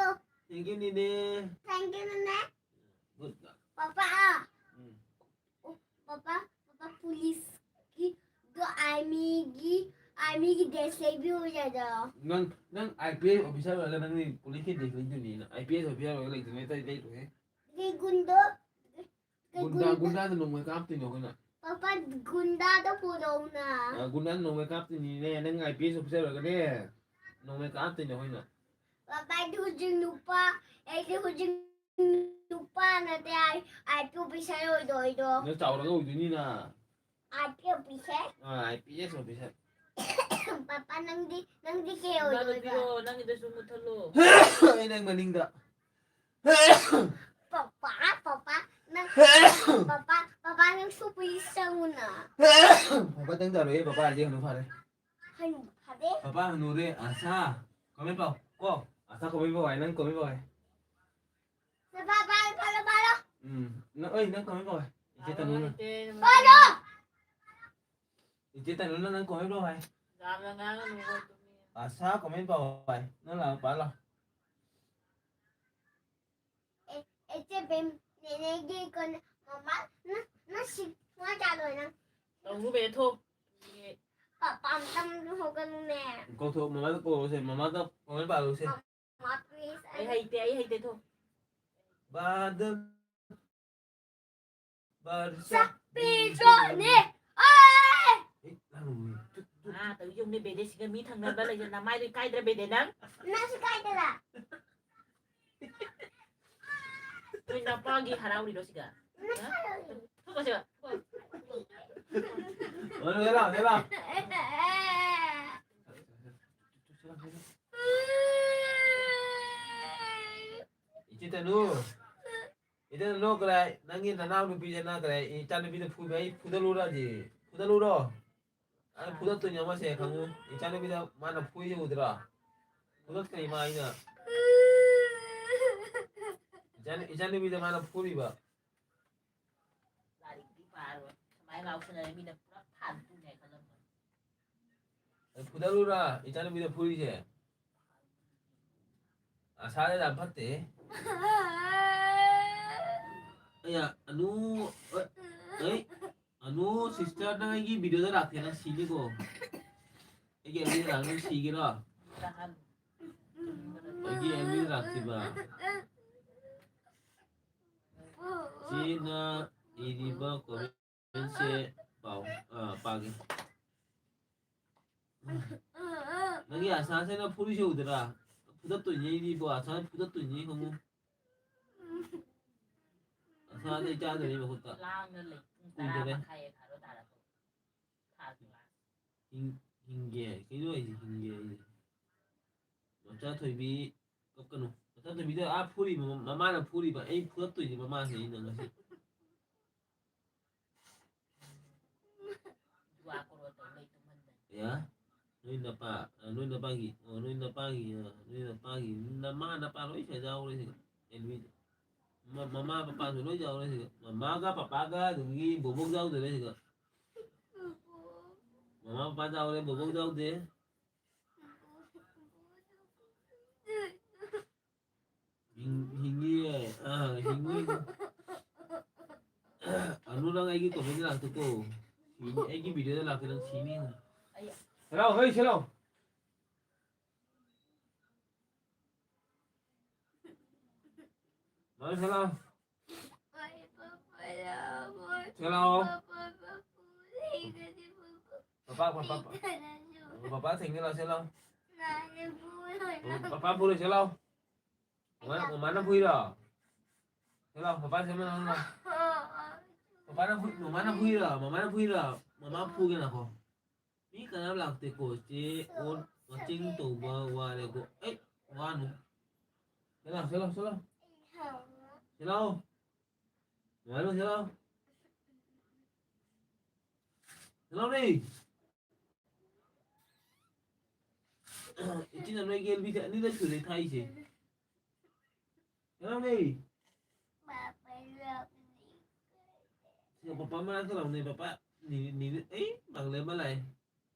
Thank you ꯅꯤꯅꯦ꯫ Thank you ꯅꯤꯅꯦ꯫ Good꯫ ꯄꯥꯄꯥ꯫ ꯎꯝ꯫ ꯄꯥꯄꯥ, ꯄꯥꯄꯥ, ꯄꯨꯂꯤꯁꯀꯤ, ꯑꯗꯣ armyꯒꯤ, armyꯒꯤ dress ꯂꯩꯕꯤꯌꯨ ꯌꯥꯗ꯭ꯔꯣ? ꯅꯪ, ꯅꯪ IPS officer ꯑꯣꯏꯔꯒ ꯅꯪꯗꯤ ꯄꯨꯂꯤꯁꯀꯤ dress ꯂꯩꯗꯣꯏꯅꯤ꯫ ꯅꯪ IPS officer ꯑꯣꯏꯔꯒ ꯂꯩꯗꯣꯏꯅꯦ, ꯑꯇꯩ ꯂꯩꯔꯣꯏꯍꯦ꯫ ꯒꯨꯟꯗꯣ꯫ ꯒꯨꯟꯗꯥ, ꯒꯨꯟꯗꯥꯗ ꯅꯣꯡꯃꯩ ꯀꯥꯞꯇꯣꯏꯅꯦ ꯑꯩꯈꯣꯏꯅ꯫ ꯄꯥꯄꯥ, ꯒꯨꯟꯗꯥꯗꯣ ꯄꯨꯔꯛꯎꯅ꯫ ꯑ, ꯒꯨꯟꯗꯥꯗ ꯅꯣꯡꯃꯩ ꯀꯥꯞꯇꯣꯏꯅꯤꯅꯦ꯫ ꯅꯪ IPS officer ꯑꯣꯏꯔꯒꯅꯦ, ꯅꯣꯡꯃꯩ ꯀꯥꯞꯇꯣꯏꯅꯦ ꯑꯩꯈꯣꯏꯅ꯫ ꯄꯥꯄꯥ, ꯑꯩꯗꯤ ꯍꯧꯖꯤꯛ ꯅꯨꯄꯥ, ꯑꯩꯗꯤ ꯍꯧꯖꯤꯛ ꯅꯨꯄꯥ ꯅꯠꯇꯦ, ꯑꯩ, IPS officer ꯑꯣꯏꯗꯣꯏꯗꯣ꯫ ꯅꯪ ꯆꯥꯎꯔꯒ ꯑꯣꯏꯗꯣꯏꯅꯤꯅ꯫ IPS officer? ꯑ, IPS officer꯫ ꯄꯥꯄꯥ, ꯅꯪꯗꯤ, ꯅꯪꯗꯤ ꯀꯩ ꯏꯃꯥꯗꯣ ꯑꯣꯏꯗꯣꯏꯕ? ꯄꯤꯔꯛꯑꯣ, ꯅꯪꯒꯤꯗꯨꯁꯨ ꯃꯨꯠꯊꯠꯂꯣ꯫ ꯑꯩ ꯅꯪ ꯃꯅꯤꯡꯗ꯫ ꯄꯥꯄꯥ, ꯄꯥꯄꯥ, ꯅꯪ, ꯄꯥꯄꯥ, ꯄꯥꯄꯥ, ꯅꯪꯁꯨ please ꯆꯪꯉꯨꯅ꯫ ꯄꯥꯄꯥ ꯆꯪꯗꯔꯣꯏꯌꯦ, ꯄꯥꯄꯥ ꯍꯧꯖꯤꯛ ꯍꯅꯨ ꯐꯔꯦ꯫ ꯍꯅꯨ ꯐꯔꯦ? ꯄꯥꯄꯥ ꯍꯅꯨꯔꯦ, ꯑꯁꯥ꯫ Comment ꯄꯥꯎ, ꯀꯣ? ꯑꯁꯥ comment ꯄꯥꯎ ꯍꯥꯏ, ꯅꯪ comment ꯄꯥꯎ ꯍꯥꯏ꯫ ꯄꯥꯄꯥ, ꯄꯥꯔꯣ, ꯄꯥꯔꯣ, ꯄꯥꯔꯣ꯫ ꯎꯝ, ꯅꯪ, ꯑꯩ ꯅꯪ comment ꯄꯥꯎ ꯍꯥꯏ꯫ ꯏꯆꯦ ꯇꯅꯨꯅ꯫ ꯄꯥꯔꯣ꯫ ꯏꯆꯦ ꯇꯅꯨꯅ ꯅꯪ comment ꯄꯥꯎ ꯍꯥꯏ꯫ ꯌꯥꯝꯅ ꯉꯥꯡꯒꯅꯨꯀꯣ, ꯇꯨꯃꯤꯟꯅ꯫ ꯑꯁꯥ comment ꯄꯥꯎ ꯍꯥꯏ꯫ ꯅꯪ ꯂꯥꯛꯑꯣ, ꯄꯥꯔꯣ꯫ ꯑꯦ, ꯑꯦ, ꯆꯦ ꯕꯦꯝ, ꯅꯦꯅꯦꯒꯤ ꯀꯣꯟꯅ ꯃꯃꯥ, ꯅ-, ꯅ ꯁꯤ ꯉꯥ ꯆꯥꯗꯣꯏ ꯅꯪ꯫ ꯇꯧꯅꯨ ꯕꯦꯊꯣ꯫ ꯄꯥꯄꯥ ꯑꯝꯇꯪ ꯍꯧꯒꯠꯂꯨꯅꯦ꯫ ꯀꯧꯊꯣꯛ, ꯃꯃꯥꯗ ꯀꯧꯔꯨꯁꯦ, ꯃꯃꯥꯗ comment ꯄꯥꯔꯨꯁꯦ꯫ ꯃꯃꯥ, please, ꯑꯩ ꯑꯩ ꯍꯩꯇꯦ, ꯑꯩ ꯍꯩꯇꯦ, ꯊꯣ꯫ ꯕꯥꯗꯝ꯫ ꯕꯔꯁꯥ꯫ ꯆꯥꯛ ꯄꯤꯖꯅꯤ꯫ ꯑꯦ! ꯑꯦ, ꯂꯥꯡꯒꯅꯨ꯫ Two, two. ꯑꯥ, ꯇꯧ ꯌꯨꯝꯅꯦ ꯕꯦꯗꯦ, ꯁꯤꯒ ꯃꯤ ꯊꯪꯅꯕ ꯂꯩꯖ-, ꯅꯃꯥꯏꯗꯣ ꯏꯀꯥꯏꯗ꯭ꯔꯥ ꯕꯦꯗꯦ ꯅꯪ? ꯅꯪꯁꯨ ꯏꯀꯥꯏꯗ꯭ꯔꯥ? ꯅꯣꯏ ꯅꯄꯥꯒꯤ ꯍꯔꯥꯎꯔꯤꯔꯣ ꯁꯤꯒ? ꯅꯪꯁꯨ ꯍꯔꯥꯎꯔꯤ꯫ ꯊꯣꯛꯈꯣ ꯁꯤꯒ, ꯊꯣꯛꯈꯣ꯫ ꯑꯣ, ꯂꯦꯂꯥ, ꯂꯦꯂꯥ꯫ ꯏꯆꯦ ꯇꯅꯨ꯫ ꯏꯆꯦ ꯇꯅꯨ, ꯀꯗꯥꯏ? ꯅꯪꯒꯤ ꯅꯅꯥꯎ ꯅꯨꯄꯤꯁꯦ ꯅꯪ ꯀꯗꯥꯏ? ꯏꯆꯥ ꯅꯨꯄꯤꯗ ꯐꯨꯕ, ꯑꯩ ꯐꯨꯗꯠꯂꯨꯔ ꯍꯧꯖꯤꯛ? ꯐꯨꯗꯠꯂꯨꯔꯣ? ꯑꯩ ꯐꯨꯗꯠꯇꯣꯏꯅꯦ ꯃꯁꯦ, ꯈꯪꯉꯨ꯫ ꯏꯆꯥ ꯅꯨꯄꯤꯗ ꯃꯥꯅ ꯐꯨꯏꯁꯦ ꯎꯗ꯭ꯔꯥ? ꯐꯨꯗꯠꯀꯅꯤ ꯃꯥ ꯑꯩꯅ꯫ ꯏꯆꯥ, ꯏꯆꯥ ꯅꯨꯄꯤꯗ ꯃꯥꯅ ꯐꯨꯔꯤꯕ꯫ ꯂꯥꯏꯔꯤꯛꯇꯤ ꯄꯥꯔꯣꯏ꯫ ꯁꯨꯃꯥꯏꯅ ꯉꯥꯎꯁꯟꯅꯔꯦ, ꯃꯤꯅ ꯄꯨꯔꯥ ꯐꯥꯟ ꯄꯨꯅꯦ ꯈꯜꯂꯝꯃꯣꯏ꯫ ꯐꯨꯗꯠꯂꯨꯔꯥ? ꯏꯆꯥꯅꯨꯄꯤꯗ ꯐꯨꯔꯤꯁꯦ꯫ ꯑꯁꯥꯗ ꯌꯥꯝ ꯐꯠꯇꯦ꯫ ꯑꯌꯥ, ꯑꯅꯨ, ꯑ, ꯑꯩ, ꯑꯅꯨ, sister, ꯅꯪ ꯑꯩꯒꯤ video ꯗ ꯂꯥꯛꯇꯦ, ꯅꯪ ꯁꯤꯅꯤꯀꯣ꯫ ꯑꯩꯒꯤ MV ꯗ ꯂꯥꯛ-, ꯅꯪ ꯁꯤꯒꯦꯔꯣ? ꯑꯩꯒꯤ MV ꯗ ꯂꯥꯛꯇꯦꯕ꯫ ꯆꯦꯅ ꯏꯔꯤꯕ comment ꯁꯦ ꯄꯥꯎ, ꯑ, ꯄꯥꯒꯦ꯫ ꯅꯪꯒꯤ ꯑꯁꯥꯁꯦꯅ ꯐꯨꯔꯤꯁꯦ ꯎꯗ꯭ꯔꯥ? ꯐꯨꯗꯠꯇꯣꯏꯅꯦ ꯑꯩꯗꯤꯀꯣ, ꯑꯁꯥ ꯐꯨꯗꯠꯇꯣꯏꯅꯦ ꯈꯪꯉꯨ꯫ ꯑꯁꯥꯗ ꯑꯩ ꯆꯥꯗꯣꯏꯅꯦ ꯃꯈꯨꯠꯇ꯫ ꯂꯥꯡꯅ ꯂꯩ, ꯄꯨꯡ ꯇꯔꯥ ꯀꯨꯏꯗꯔꯦ꯫ ꯃꯈꯥꯏ ꯕꯥꯔꯣ ꯇꯥꯔꯕ꯫ ꯊꯥ ꯀ꯭ꯂꯥꯁ꯫ ꯍꯤꯡ-, ꯍꯤꯡꯒꯦ, ꯀꯩꯅꯣ ꯍꯥꯏꯁꯦ ꯍꯤꯡꯒꯦ ꯍꯥꯏꯁꯦ꯫ ꯃꯆꯥ ꯊꯣꯏꯕꯤ ꯀꯞꯀꯅꯨ꯫ ꯃꯆꯥ ꯊꯣꯏꯕꯤꯗ ꯑꯥ ꯐꯨꯔꯤꯕ, ꯃꯃꯥꯅ ꯐꯨꯔꯤꯕ, ꯑꯩ ꯐꯨꯔꯛꯇꯣꯏꯅꯦ ꯃꯃꯥꯁꯦ ꯑꯩꯅ ꯉꯁꯤ꯫ ꯌꯥ? ꯅꯣꯏ ꯅꯄꯥ, ꯑ, ꯅꯣꯏ ꯅꯄꯥꯒꯤ, ꯑꯣ, ꯅꯣꯏ ꯅꯄꯥꯒꯤ, ꯑ, ꯅꯣꯏ ꯅꯄꯥꯒꯤ, ꯅꯃꯥ ꯅꯄꯥ ꯂꯣꯏ ꯁꯤꯗ ꯌꯥꯎꯔꯦ ꯁꯤꯗ꯫ ꯑꯦ, ꯅꯣꯏ ꯃ-, ꯃꯃꯥ ꯄꯄꯥꯁꯨ ꯂꯣꯏ ꯌꯥꯎꯔꯦ ꯁꯤꯗ꯫ ꯃꯃꯥꯒ ꯄꯄꯥꯒ ꯑꯗꯒꯤ ꯕꯣꯕꯣꯛ ꯌꯥꯎꯗꯔꯦ ꯁꯤꯗ꯫ ꯃꯃꯥ ꯄꯄꯥ ꯌꯥꯎꯔꯦ, ꯕꯣꯕꯣꯛ ꯌꯥꯎꯗꯦ꯫ ꯍꯤꯡ-, ꯍꯤꯡꯉꯤꯌꯦ꯫ ꯑꯥ, ꯍꯤꯡꯉꯤ꯫ ꯑꯅꯨ, ꯅꯪ ꯑꯩꯒꯤ comment ꯗ ꯂꯥꯛꯇꯦꯀꯣ꯫ ꯁꯤꯅꯤ, ꯑꯩꯒꯤ video ꯗ ꯂꯥꯛꯇꯦ, ꯅꯪ ꯁꯤꯅꯤ꯫ ꯁꯦꯂꯥꯎ, ꯍꯩ, ꯁꯦꯂꯥꯎ꯫ ꯃꯥ ꯁꯦꯂꯥꯎ꯫ ꯁꯦꯂꯥꯎ꯫ ꯄꯄꯥ, ꯄꯄꯥ, ꯄꯄꯥ ꯊꯦꯡꯅ ꯂꯥꯛꯑꯣ, ꯁꯦꯂꯥꯎ꯫ ꯄꯄꯥ ꯐꯨꯔꯦ, ꯁꯦꯂꯥꯎ꯫ ꯃꯃꯥꯅ, ꯃꯃꯥꯅ ꯐꯨꯏꯔꯣ? ꯁꯦ ꯂꯥꯎ, ꯄꯄꯥ ꯁꯦ ꯂꯥꯎ, ꯂꯥꯎ꯫ ꯄꯄꯥꯅ ꯐꯨ-, ꯃꯃꯥꯅ ꯐꯨꯏꯔꯣ? ꯃꯃꯥꯅ ꯐꯨꯏꯔꯣ? ꯃꯃꯥ ꯐꯨꯒꯦ ꯂꯥꯛꯈꯣ꯫ ꯃꯤ ꯀꯅꯥꯝ ꯂꯥꯛꯇꯦꯀꯣ꯫ ꯆꯦ ꯑꯣꯟ ꯋꯥꯆꯤꯡ ꯇꯧꯕ ꯋꯥꯔꯦꯀꯣ꯫ ꯑꯩ, ꯋꯥꯅꯨ꯫ ꯁꯦ ꯂꯥꯎ, ꯁꯦ ꯂꯥꯎ, ꯁꯦ ꯂꯥꯎ꯫ ꯁꯦ ꯂꯥꯎ꯫ ꯅꯨꯡꯉꯥꯏꯔꯣ, ꯁꯦ ꯂꯥꯎ꯫ ꯁꯦ ꯂꯥꯎꯅꯦ꯫ ꯏꯆꯤꯟ ꯏꯅꯥꯎ ꯅꯣꯏꯒꯤ ꯑꯦꯜ ꯕꯤ ꯁꯦ ꯑꯅꯤꯔꯛ ꯁꯨꯔꯦ ꯊꯥꯛꯏꯁꯦ꯫ ꯍꯦꯔꯥꯎꯅꯦ꯫ ꯁꯤꯗ ꯄꯄꯥ ꯃꯅꯥꯛꯇ ꯂꯥꯎꯅꯦ, ꯄꯄꯥ꯫ ꯅꯤ-, ꯅꯤ-, ꯑꯩ ꯃꯥꯡꯂꯦ ꯑꯃ ꯂꯥꯛꯑꯦ꯫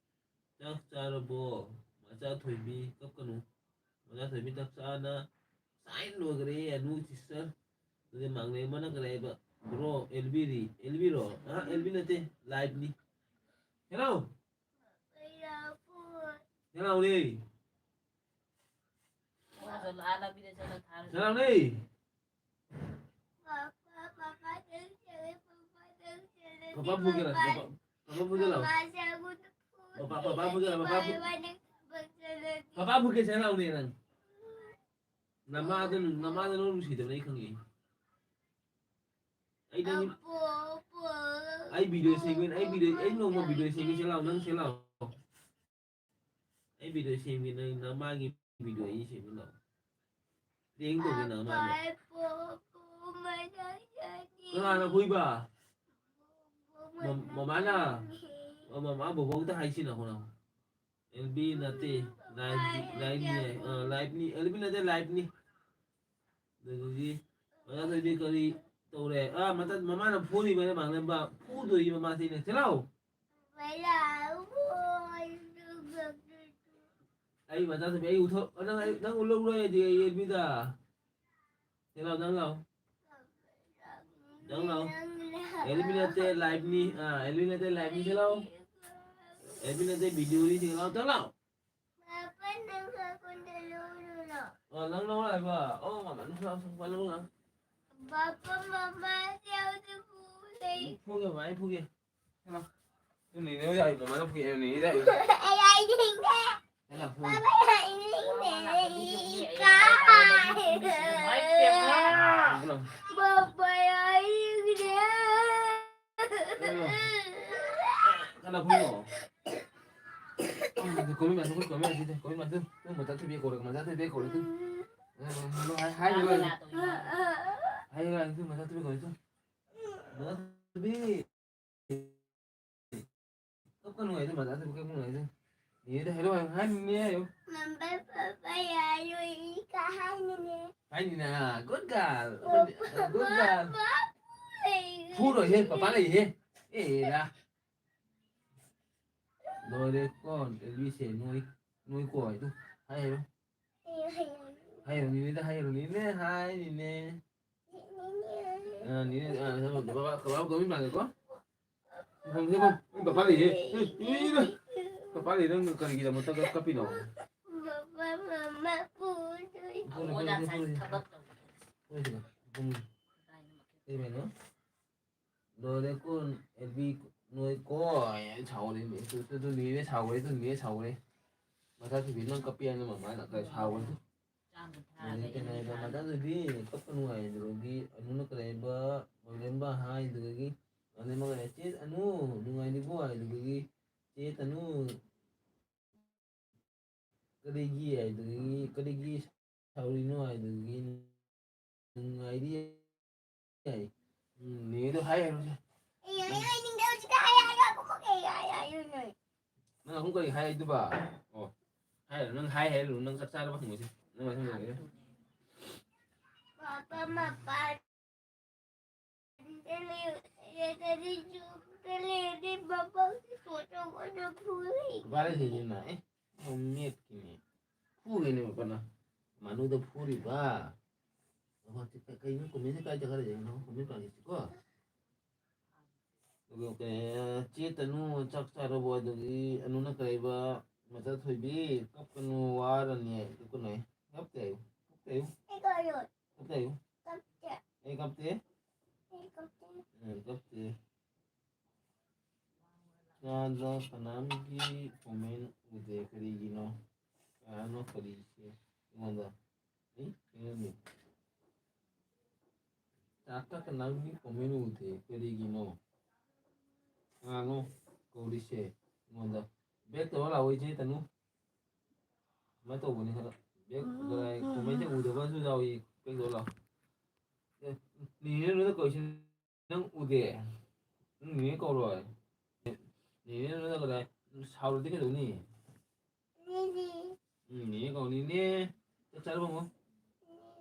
ꯆꯥꯛ ꯆꯥꯔꯕꯣ? ꯃꯆꯥ ꯊꯣꯏꯕꯤ, ꯀꯞꯀꯅꯨ꯫ ꯃꯆꯥ ꯊꯣꯏꯕꯤ ꯆꯥꯛ ꯆꯥꯅ ꯁꯥꯏꯟ ꯂꯣꯏꯈ꯭ꯔꯦ, ꯑꯅꯨ sister꯫ ꯑꯗꯨꯗꯤ ꯃꯥꯡꯂꯦꯝꯕꯅ ꯀꯔꯤ ꯍꯥꯏꯕ? Bro, ꯑꯦꯜꯕꯤꯔꯤ, ꯑꯦꯜꯕꯤꯔꯣ? ꯑ, ꯑꯦꯜꯕꯤ ꯅꯠꯇꯦ, ꯂꯥꯏꯐꯅꯤ꯫ ꯍꯦꯜꯂꯣ? ꯍꯦꯜꯂꯣꯅꯦ꯫ ꯍꯦꯜꯂꯣꯅꯦ꯫ ꯄꯄꯥ ꯐꯨꯒꯦ ꯂꯥꯎ, ꯄꯄꯥ, ꯄꯄꯥ ꯐꯨꯒꯦ ꯂꯥꯎ꯫ ꯄꯄꯥ, ꯄꯄꯥ ꯐꯨꯒꯦ ꯂꯥꯎ, ꯄꯄꯥ ꯐꯨ-, ꯄꯄꯥ ꯐꯨꯒꯦ ꯁꯦ ꯂꯥꯎꯅꯦ ꯅꯪ꯫ ꯅꯃꯥꯗ, ꯅꯃꯥꯗ ꯅꯪ ꯅꯨꯡꯁꯤꯗꯕꯅꯦ ꯑꯩ ꯈꯪꯉꯦ꯫ ꯑꯩ ꯅꯪ, ꯑꯩ video ꯁꯦꯝꯒꯦ, ꯑꯩ video, ꯑꯩ ꯅꯣꯡꯃ video ꯁꯦꯝꯒꯦ ꯁꯦ ꯂꯥꯎ, ꯅꯪ ꯁꯦ ꯂꯥꯎ꯫ ꯑꯩ video ꯁꯦꯝꯒꯦ, ꯅꯪ ꯅꯃꯥꯒꯤ video ꯑꯩ ꯁꯦꯝꯒꯦ ꯂꯥꯎ꯫ Prank ꯇꯧꯒꯦ ꯅꯃꯥꯗ꯫ ꯀꯅꯥꯅ ꯐꯨꯏꯕ? ꯃ-, ꯃꯃꯥꯅ? ꯑꯣ, ꯃꯃꯥ ꯕꯣꯕꯣꯛꯇ ꯍꯥꯏꯁꯤꯅ ꯍꯣꯔꯦꯟ꯫ ꯑꯦꯜꯕꯤ ꯅꯠꯇꯦ, ꯂꯥꯏꯐ-, ꯂꯥꯏꯐꯅꯤ ꯍꯥꯏ꯫ ꯑ, ꯂꯥꯏꯐꯅꯤ꯫ ꯑꯦꯜꯕꯤ ꯅꯠꯇꯦ, ꯂꯥꯏꯐꯅꯤ꯫ ꯑꯗꯨꯗꯤ ꯃꯆꯥ ꯊꯣꯏꯕꯤ ꯀꯔꯤ ꯇꯧꯔꯦ? ꯑ, ꯃꯇꯠ-, ꯃꯃꯥꯅ ꯐꯨꯔꯤꯕꯅꯦ ꯃꯥꯡꯂꯦꯝꯕ꯫ ꯐꯨꯗꯣꯔꯤ ꯃꯃꯥꯁꯦ ꯑꯩꯅ꯫ ꯆꯦ ꯂꯥꯎ꯫ ꯑꯩ ꯃꯆꯥ ꯊꯣꯏꯕꯤ, ꯑꯩ ꯎꯊꯣꯛ-, ꯅꯪ, ꯑꯩ, ꯅꯪ ꯎꯠꯂꯧꯔꯣꯏ ꯍꯥꯏꯗꯤ ꯑꯩ ꯑꯦꯜꯕꯤꯗ꯫ ꯆꯦ ꯂꯥꯎ, ꯅꯪ ꯂꯥꯎ꯫ ꯅꯪ ꯂꯥꯎ꯫ ꯑꯦꯜꯕꯤ ꯅꯠꯇꯦ, ꯂꯥꯏꯐꯅꯤ꯫ ꯑ, ꯑꯦꯜꯕꯤ ꯅꯠꯇꯦ, ꯂꯥꯏꯐꯅꯤ꯫ ꯆꯦ ꯂꯥꯎ꯫ ꯑꯦꯜꯕꯤ ꯅꯠꯇꯦ, videoꯅꯤ꯫ ꯆꯦ ꯂꯥꯎ, ꯆꯦ ꯂꯥꯎ꯫ ꯄꯥꯄꯥ, ꯅꯪ ꯑꯩꯉꯣꯟꯗ ꯂꯧꯔꯨꯔꯣ꯫ ꯑꯣ, ꯅꯪ ꯂꯧꯔꯣ ꯍꯥꯏꯕ? ꯑꯣ, ꯃꯃꯥ, ꯅꯪ ꯂꯥꯎ, ꯂꯥꯎ, ꯂꯥꯎ꯫ ꯄꯥꯄꯥ, ꯃꯃꯥ ꯌꯥꯎꯗ ꯄꯨꯔꯦ꯫ ꯐꯨꯒꯦ, ꯃꯃꯥ, ꯑꯩ ꯐꯨꯒꯦ꯫ ꯍꯦꯜꯂꯣ꯫ ꯅꯦꯅꯦ ꯍꯣꯏ ꯂꯥꯛꯏ, ꯃꯃꯥꯅ ꯐꯨꯒꯦ, ꯅꯦꯅꯦ ꯂꯥꯛꯏ꯫ ꯑꯩ ꯍꯥꯏꯅꯤꯡꯗꯦ꯫ ꯍꯦꯜꯂꯣ, ꯐꯨꯒꯦ꯫ ꯄꯥꯄꯥ, ꯑꯩ ꯍꯥꯏꯅꯤꯡꯗꯦ꯫ ꯑꯩ ꯀꯥꯏ꯫ ꯍꯦꯜꯂꯣ꯫ ꯄꯥꯄꯥ, ꯑꯩ ꯍꯥꯏꯅꯤꯡꯗꯦ꯫ ꯀꯅꯥ ꯐꯨꯏꯅꯣ? ꯀꯣꯃꯤ ꯃꯥꯁꯨ, ꯀꯣꯃꯤ ꯃꯥꯁꯨ, ꯀꯣꯃꯤ ꯃꯥꯁꯨ꯫ ꯅꯪ ꯃꯆꯥ ꯊꯣꯏꯕꯤ ꯀꯧꯔꯦ, ꯃꯆꯥ ꯊꯣꯏꯕꯤ ꯀꯧꯔꯦ, ꯇꯨ꯫ ꯍꯥꯏ, ꯍꯥꯏ, ꯍꯥꯏ, ꯍꯥꯏ, ꯇꯨ, ꯃꯆꯥ ꯊꯣꯏꯕꯤ ꯀꯧꯔꯦ, ꯇꯨ꯫ ꯃꯆꯥ ꯊꯣꯏꯕꯤ꯫ ꯀꯞꯀꯅꯨ ꯍꯥꯏꯗꯣ, ꯃꯆꯥ ꯊꯣꯏꯕꯤ ꯀꯞꯀꯅꯨ ꯍꯥꯏꯗꯣ꯫ ꯅꯦꯅꯦꯗ ꯍꯥꯏꯔꯣ, ꯍꯥꯏ, ꯍꯥꯏ, ꯅꯦꯅꯦ ꯍꯥꯏꯌꯣ꯫ ꯃꯝꯕ ꯄꯥꯄꯥ ꯌꯥꯔꯣꯏ, ꯏ ꯀꯥ ꯍꯥꯏꯅꯤꯅꯦ꯫ ꯍꯥꯏꯅꯤꯅ, good girl, good girl꯫ Papa ꯂꯩ꯫ ꯐꯨꯔꯣꯏꯍꯦ, ꯄꯥꯄꯥ ꯂꯩꯍꯦ꯫ ꯑꯦꯔꯥ꯫ ꯂꯣꯏꯔꯦꯀꯣ, ꯑꯦꯜꯕꯤꯁꯦ ꯅꯣꯏ, ꯅꯣꯏ ꯀꯣ ꯍꯥꯏꯗꯣ꯫ ꯍꯥꯏ ꯍꯥꯏꯔꯣ꯫ ꯍꯥꯏꯔꯣ, ꯅꯤꯅꯦꯗ ꯍꯥꯏꯔꯣ, ꯅꯤꯅꯦ ꯍꯥꯏ, ꯅꯤꯅꯦ꯫ ꯑ, ꯅꯤꯅꯦ, ꯑ, ꯕꯕꯥ, ꯕꯕꯥ ꯀꯧꯕꯤ ꯃꯥꯜꯂꯦꯀꯣ? ꯈꯪꯗꯦ, ꯈꯪꯗꯦ, ꯄꯄꯥ ꯂꯩꯌꯦ꯫ ꯑꯦ, ꯅꯤꯅꯦ꯫ ꯄꯄꯥ ꯂꯩ, ꯅꯪ ꯀꯔꯤꯒꯤꯗꯃꯛꯇ ꯀꯞꯄꯤꯅꯣ? ꯕꯕꯥ, ꯃꯃꯥ, ꯄꯨꯗꯣꯏ꯫ ꯐꯨꯔꯦ, ꯐꯨꯔꯦ, ꯐꯨꯔꯦ, ꯐꯨꯔꯦ꯫ ꯐꯨꯔꯦ ꯁꯤꯗ꯫ ꯐꯨꯔꯦ ꯁꯤꯗ꯫ ꯐꯨꯔꯦ꯫ ꯀꯩ ꯍꯥꯏꯅꯣ? ꯂꯣꯏꯔꯦꯀꯣ, ꯑꯦꯜꯕꯤ, ꯅꯣꯏ ꯀꯣ, ꯑꯩ ꯁꯥꯎꯔꯦ, ꯃꯤ꯫ ꯑꯗꯨ, ꯑꯗꯨ ꯅꯤꯅꯦ ꯁꯥꯎꯔꯦ, ꯑꯗꯨ ꯅꯤꯅꯦ ꯁꯥꯎꯔꯦ꯫ ꯃꯆꯥ ꯊꯣꯏꯕꯤ, ꯅꯪ ꯀꯞꯄꯤ ꯍꯥꯏꯅ ꯃꯃꯥꯅ ꯀꯔꯤ ꯁꯥꯎꯔꯦ? ꯅꯤꯅꯦ ꯀꯩꯅꯣ ꯍꯥꯏꯕ, ꯃꯆꯥ ꯊꯣꯏꯕꯤ, ꯀꯞꯀꯅꯨ ꯍꯥꯏꯗꯨꯒꯤ, ꯑꯅꯨꯅ ꯀꯔꯤ ꯍꯥꯏꯕ, ꯃꯣꯏꯔꯦꯝꯕ ꯍꯥꯏꯗꯨꯗꯒꯤ, ꯑꯗꯩ ꯃꯉꯥꯏꯔꯦ, "ꯆꯦ ꯑꯅꯨ, ꯅꯨꯡꯉꯥꯏꯔꯤꯕꯣ?" ꯍꯥꯏꯗꯨꯗꯒꯤ, "ꯆꯦ ꯇꯅꯨ, ꯀꯔꯤꯒꯤ?" ꯍꯥꯏꯗꯨꯗꯒꯤ, "ꯀꯔꯤꯒꯤ ꯁꯥꯎꯔꯤꯅꯣ?" ꯍꯥꯏꯗꯨꯗꯒꯤ, "ꯅꯨꯡꯉꯥꯏꯔꯤ" ꯍꯥꯏ꯫ ꯎꯝ, ꯅꯦꯗꯣ ꯍꯥꯏ ꯍꯥꯏꯔꯨꯁꯦ꯫ ꯑꯩ, ꯑꯩ ꯍꯥꯏꯅꯤꯡꯗꯦ, ꯍꯧꯖꯤꯛꯇ ꯍꯥꯏ, ꯍꯥꯏ, ꯍꯥꯏ, ꯍꯥꯏ, ꯍꯥꯏ, ꯍꯥꯏ, ꯍꯥꯏ, ꯍꯥꯏ꯫ ꯅꯪ ꯑꯍꯨꯝ ꯀꯔꯤ ꯍꯥꯏꯗꯨꯕ? ꯑꯣ, ꯍꯥꯏꯔꯣ, ꯅꯪ ꯍꯥꯏ ꯍꯥꯏꯔꯨ, ꯅꯪ ꯆꯥꯛ ꯆꯥꯔꯕ ꯍꯪꯉꯨꯁꯦ꯫ ꯅꯪ ꯃꯊꯪ ꯍꯪꯉꯨꯁꯦ꯫ ꯄꯥꯄꯥ ꯃꯄꯥꯟ ꯂꯩꯔꯗꯤ ꯄꯥꯄꯥ ꯐꯨꯔꯤ꯫ ꯄꯥꯄꯥ ꯂꯩꯁꯤꯅ, ꯑꯦ, ꯃꯦꯠꯀꯤꯅꯦ꯫ ꯐꯨꯒꯤꯅꯦ ꯄꯥꯄꯥꯅ꯫ ꯃꯥꯅꯨꯗ ꯐꯨꯔꯤꯕ꯫ ꯑꯣ, ꯁꯤ ꯀ-, ꯀꯩꯅꯣ comment ꯁꯦ ꯀꯥꯏ ꯆꯠꯈ꯭ꯔꯦ? ꯌꯦꯡꯉꯣ, comment ꯄꯥꯒꯦꯁꯤꯀꯣ꯫ ꯑꯗꯨꯒ ꯀꯩ, ꯆꯦ ꯇꯅꯨ ꯆꯥꯛ ꯆꯥꯔꯕꯣ? ꯑꯗꯨꯒꯤ ꯑꯅꯨꯅ ꯀꯔꯤꯕ? ꯃꯆꯥ ꯊꯣꯏꯕꯤ, ꯀꯞꯀꯅꯨ, ꯋꯥꯔꯅꯤ꯫ ꯀꯞꯀꯅꯨ ꯍꯥꯏ꯫ ꯀꯞꯇꯦ ꯍꯥꯏꯌꯨ꯫ ꯀꯞꯇꯦ ꯍꯥꯏꯌꯨ꯫ ꯑꯩ ꯀꯞꯇꯦ꯫ ꯀꯞꯇꯦ ꯍꯥꯏꯌꯨ꯫ ꯀꯞꯇꯦ꯫ ꯑꯩ ꯀꯞꯇꯦ꯫ ꯑꯩ ꯀꯞꯇꯦ꯫ ꯎꯝ, ꯀꯞꯇꯦ꯫ ꯆꯥꯗ ꯀꯅꯥꯝꯒꯤ comment ꯎꯗꯦ, ꯀꯔꯤꯒꯤꯅꯣ? ꯀꯅꯥꯅꯣ ꯀꯔꯤꯁꯦ ꯑꯩꯉꯣꯟꯗ? ꯑꯩ ꯀꯩꯅꯣꯅꯦ꯫ ꯆꯥꯗ ꯀꯅꯥꯝꯒꯤ comment ꯎꯗꯦ, ꯀꯔꯤꯒꯤꯅꯣ? ꯀꯅꯥꯅꯣ ꯀꯧꯔꯤꯁꯦ ꯑꯩꯉꯣꯟꯗ? Back ꯇꯧꯔ ꯂꯥꯛꯑꯣ, ꯏꯆꯦ ꯇꯅꯨ꯫ ꯁꯨꯃꯥꯏꯅ ꯇꯧꯕꯅꯤ ꯈꯔ꯫ Back ꯇꯧꯔ ꯂꯥꯛꯑꯦ, comment ꯁꯦ ꯎꯗꯕꯁꯨ ꯌꯥꯎꯏ, back ꯇꯧꯔ ꯂꯥꯛꯑꯣ꯫ ꯑꯦ, ꯅꯤꯅꯦ ꯅꯣꯏꯗ ꯀꯧꯔꯤꯁꯤ ꯅꯪ ꯎꯗꯦ? ꯅꯪ ꯅꯤꯅꯦ ꯀꯧꯔꯣꯏ? ꯅꯤꯅꯦ ꯅꯣꯏꯗ ꯀꯧꯔꯦ, ꯁꯥꯎꯔꯗꯤ ꯀꯩꯗꯧꯅꯤ? ꯅꯤꯅꯦ꯫ ꯎꯝ, ꯅꯤꯅꯦ ꯀꯧ, ꯅꯤꯅꯦ꯫ ꯆꯥꯛ ꯆꯥꯔꯕꯣ ꯍꯪꯉꯣ?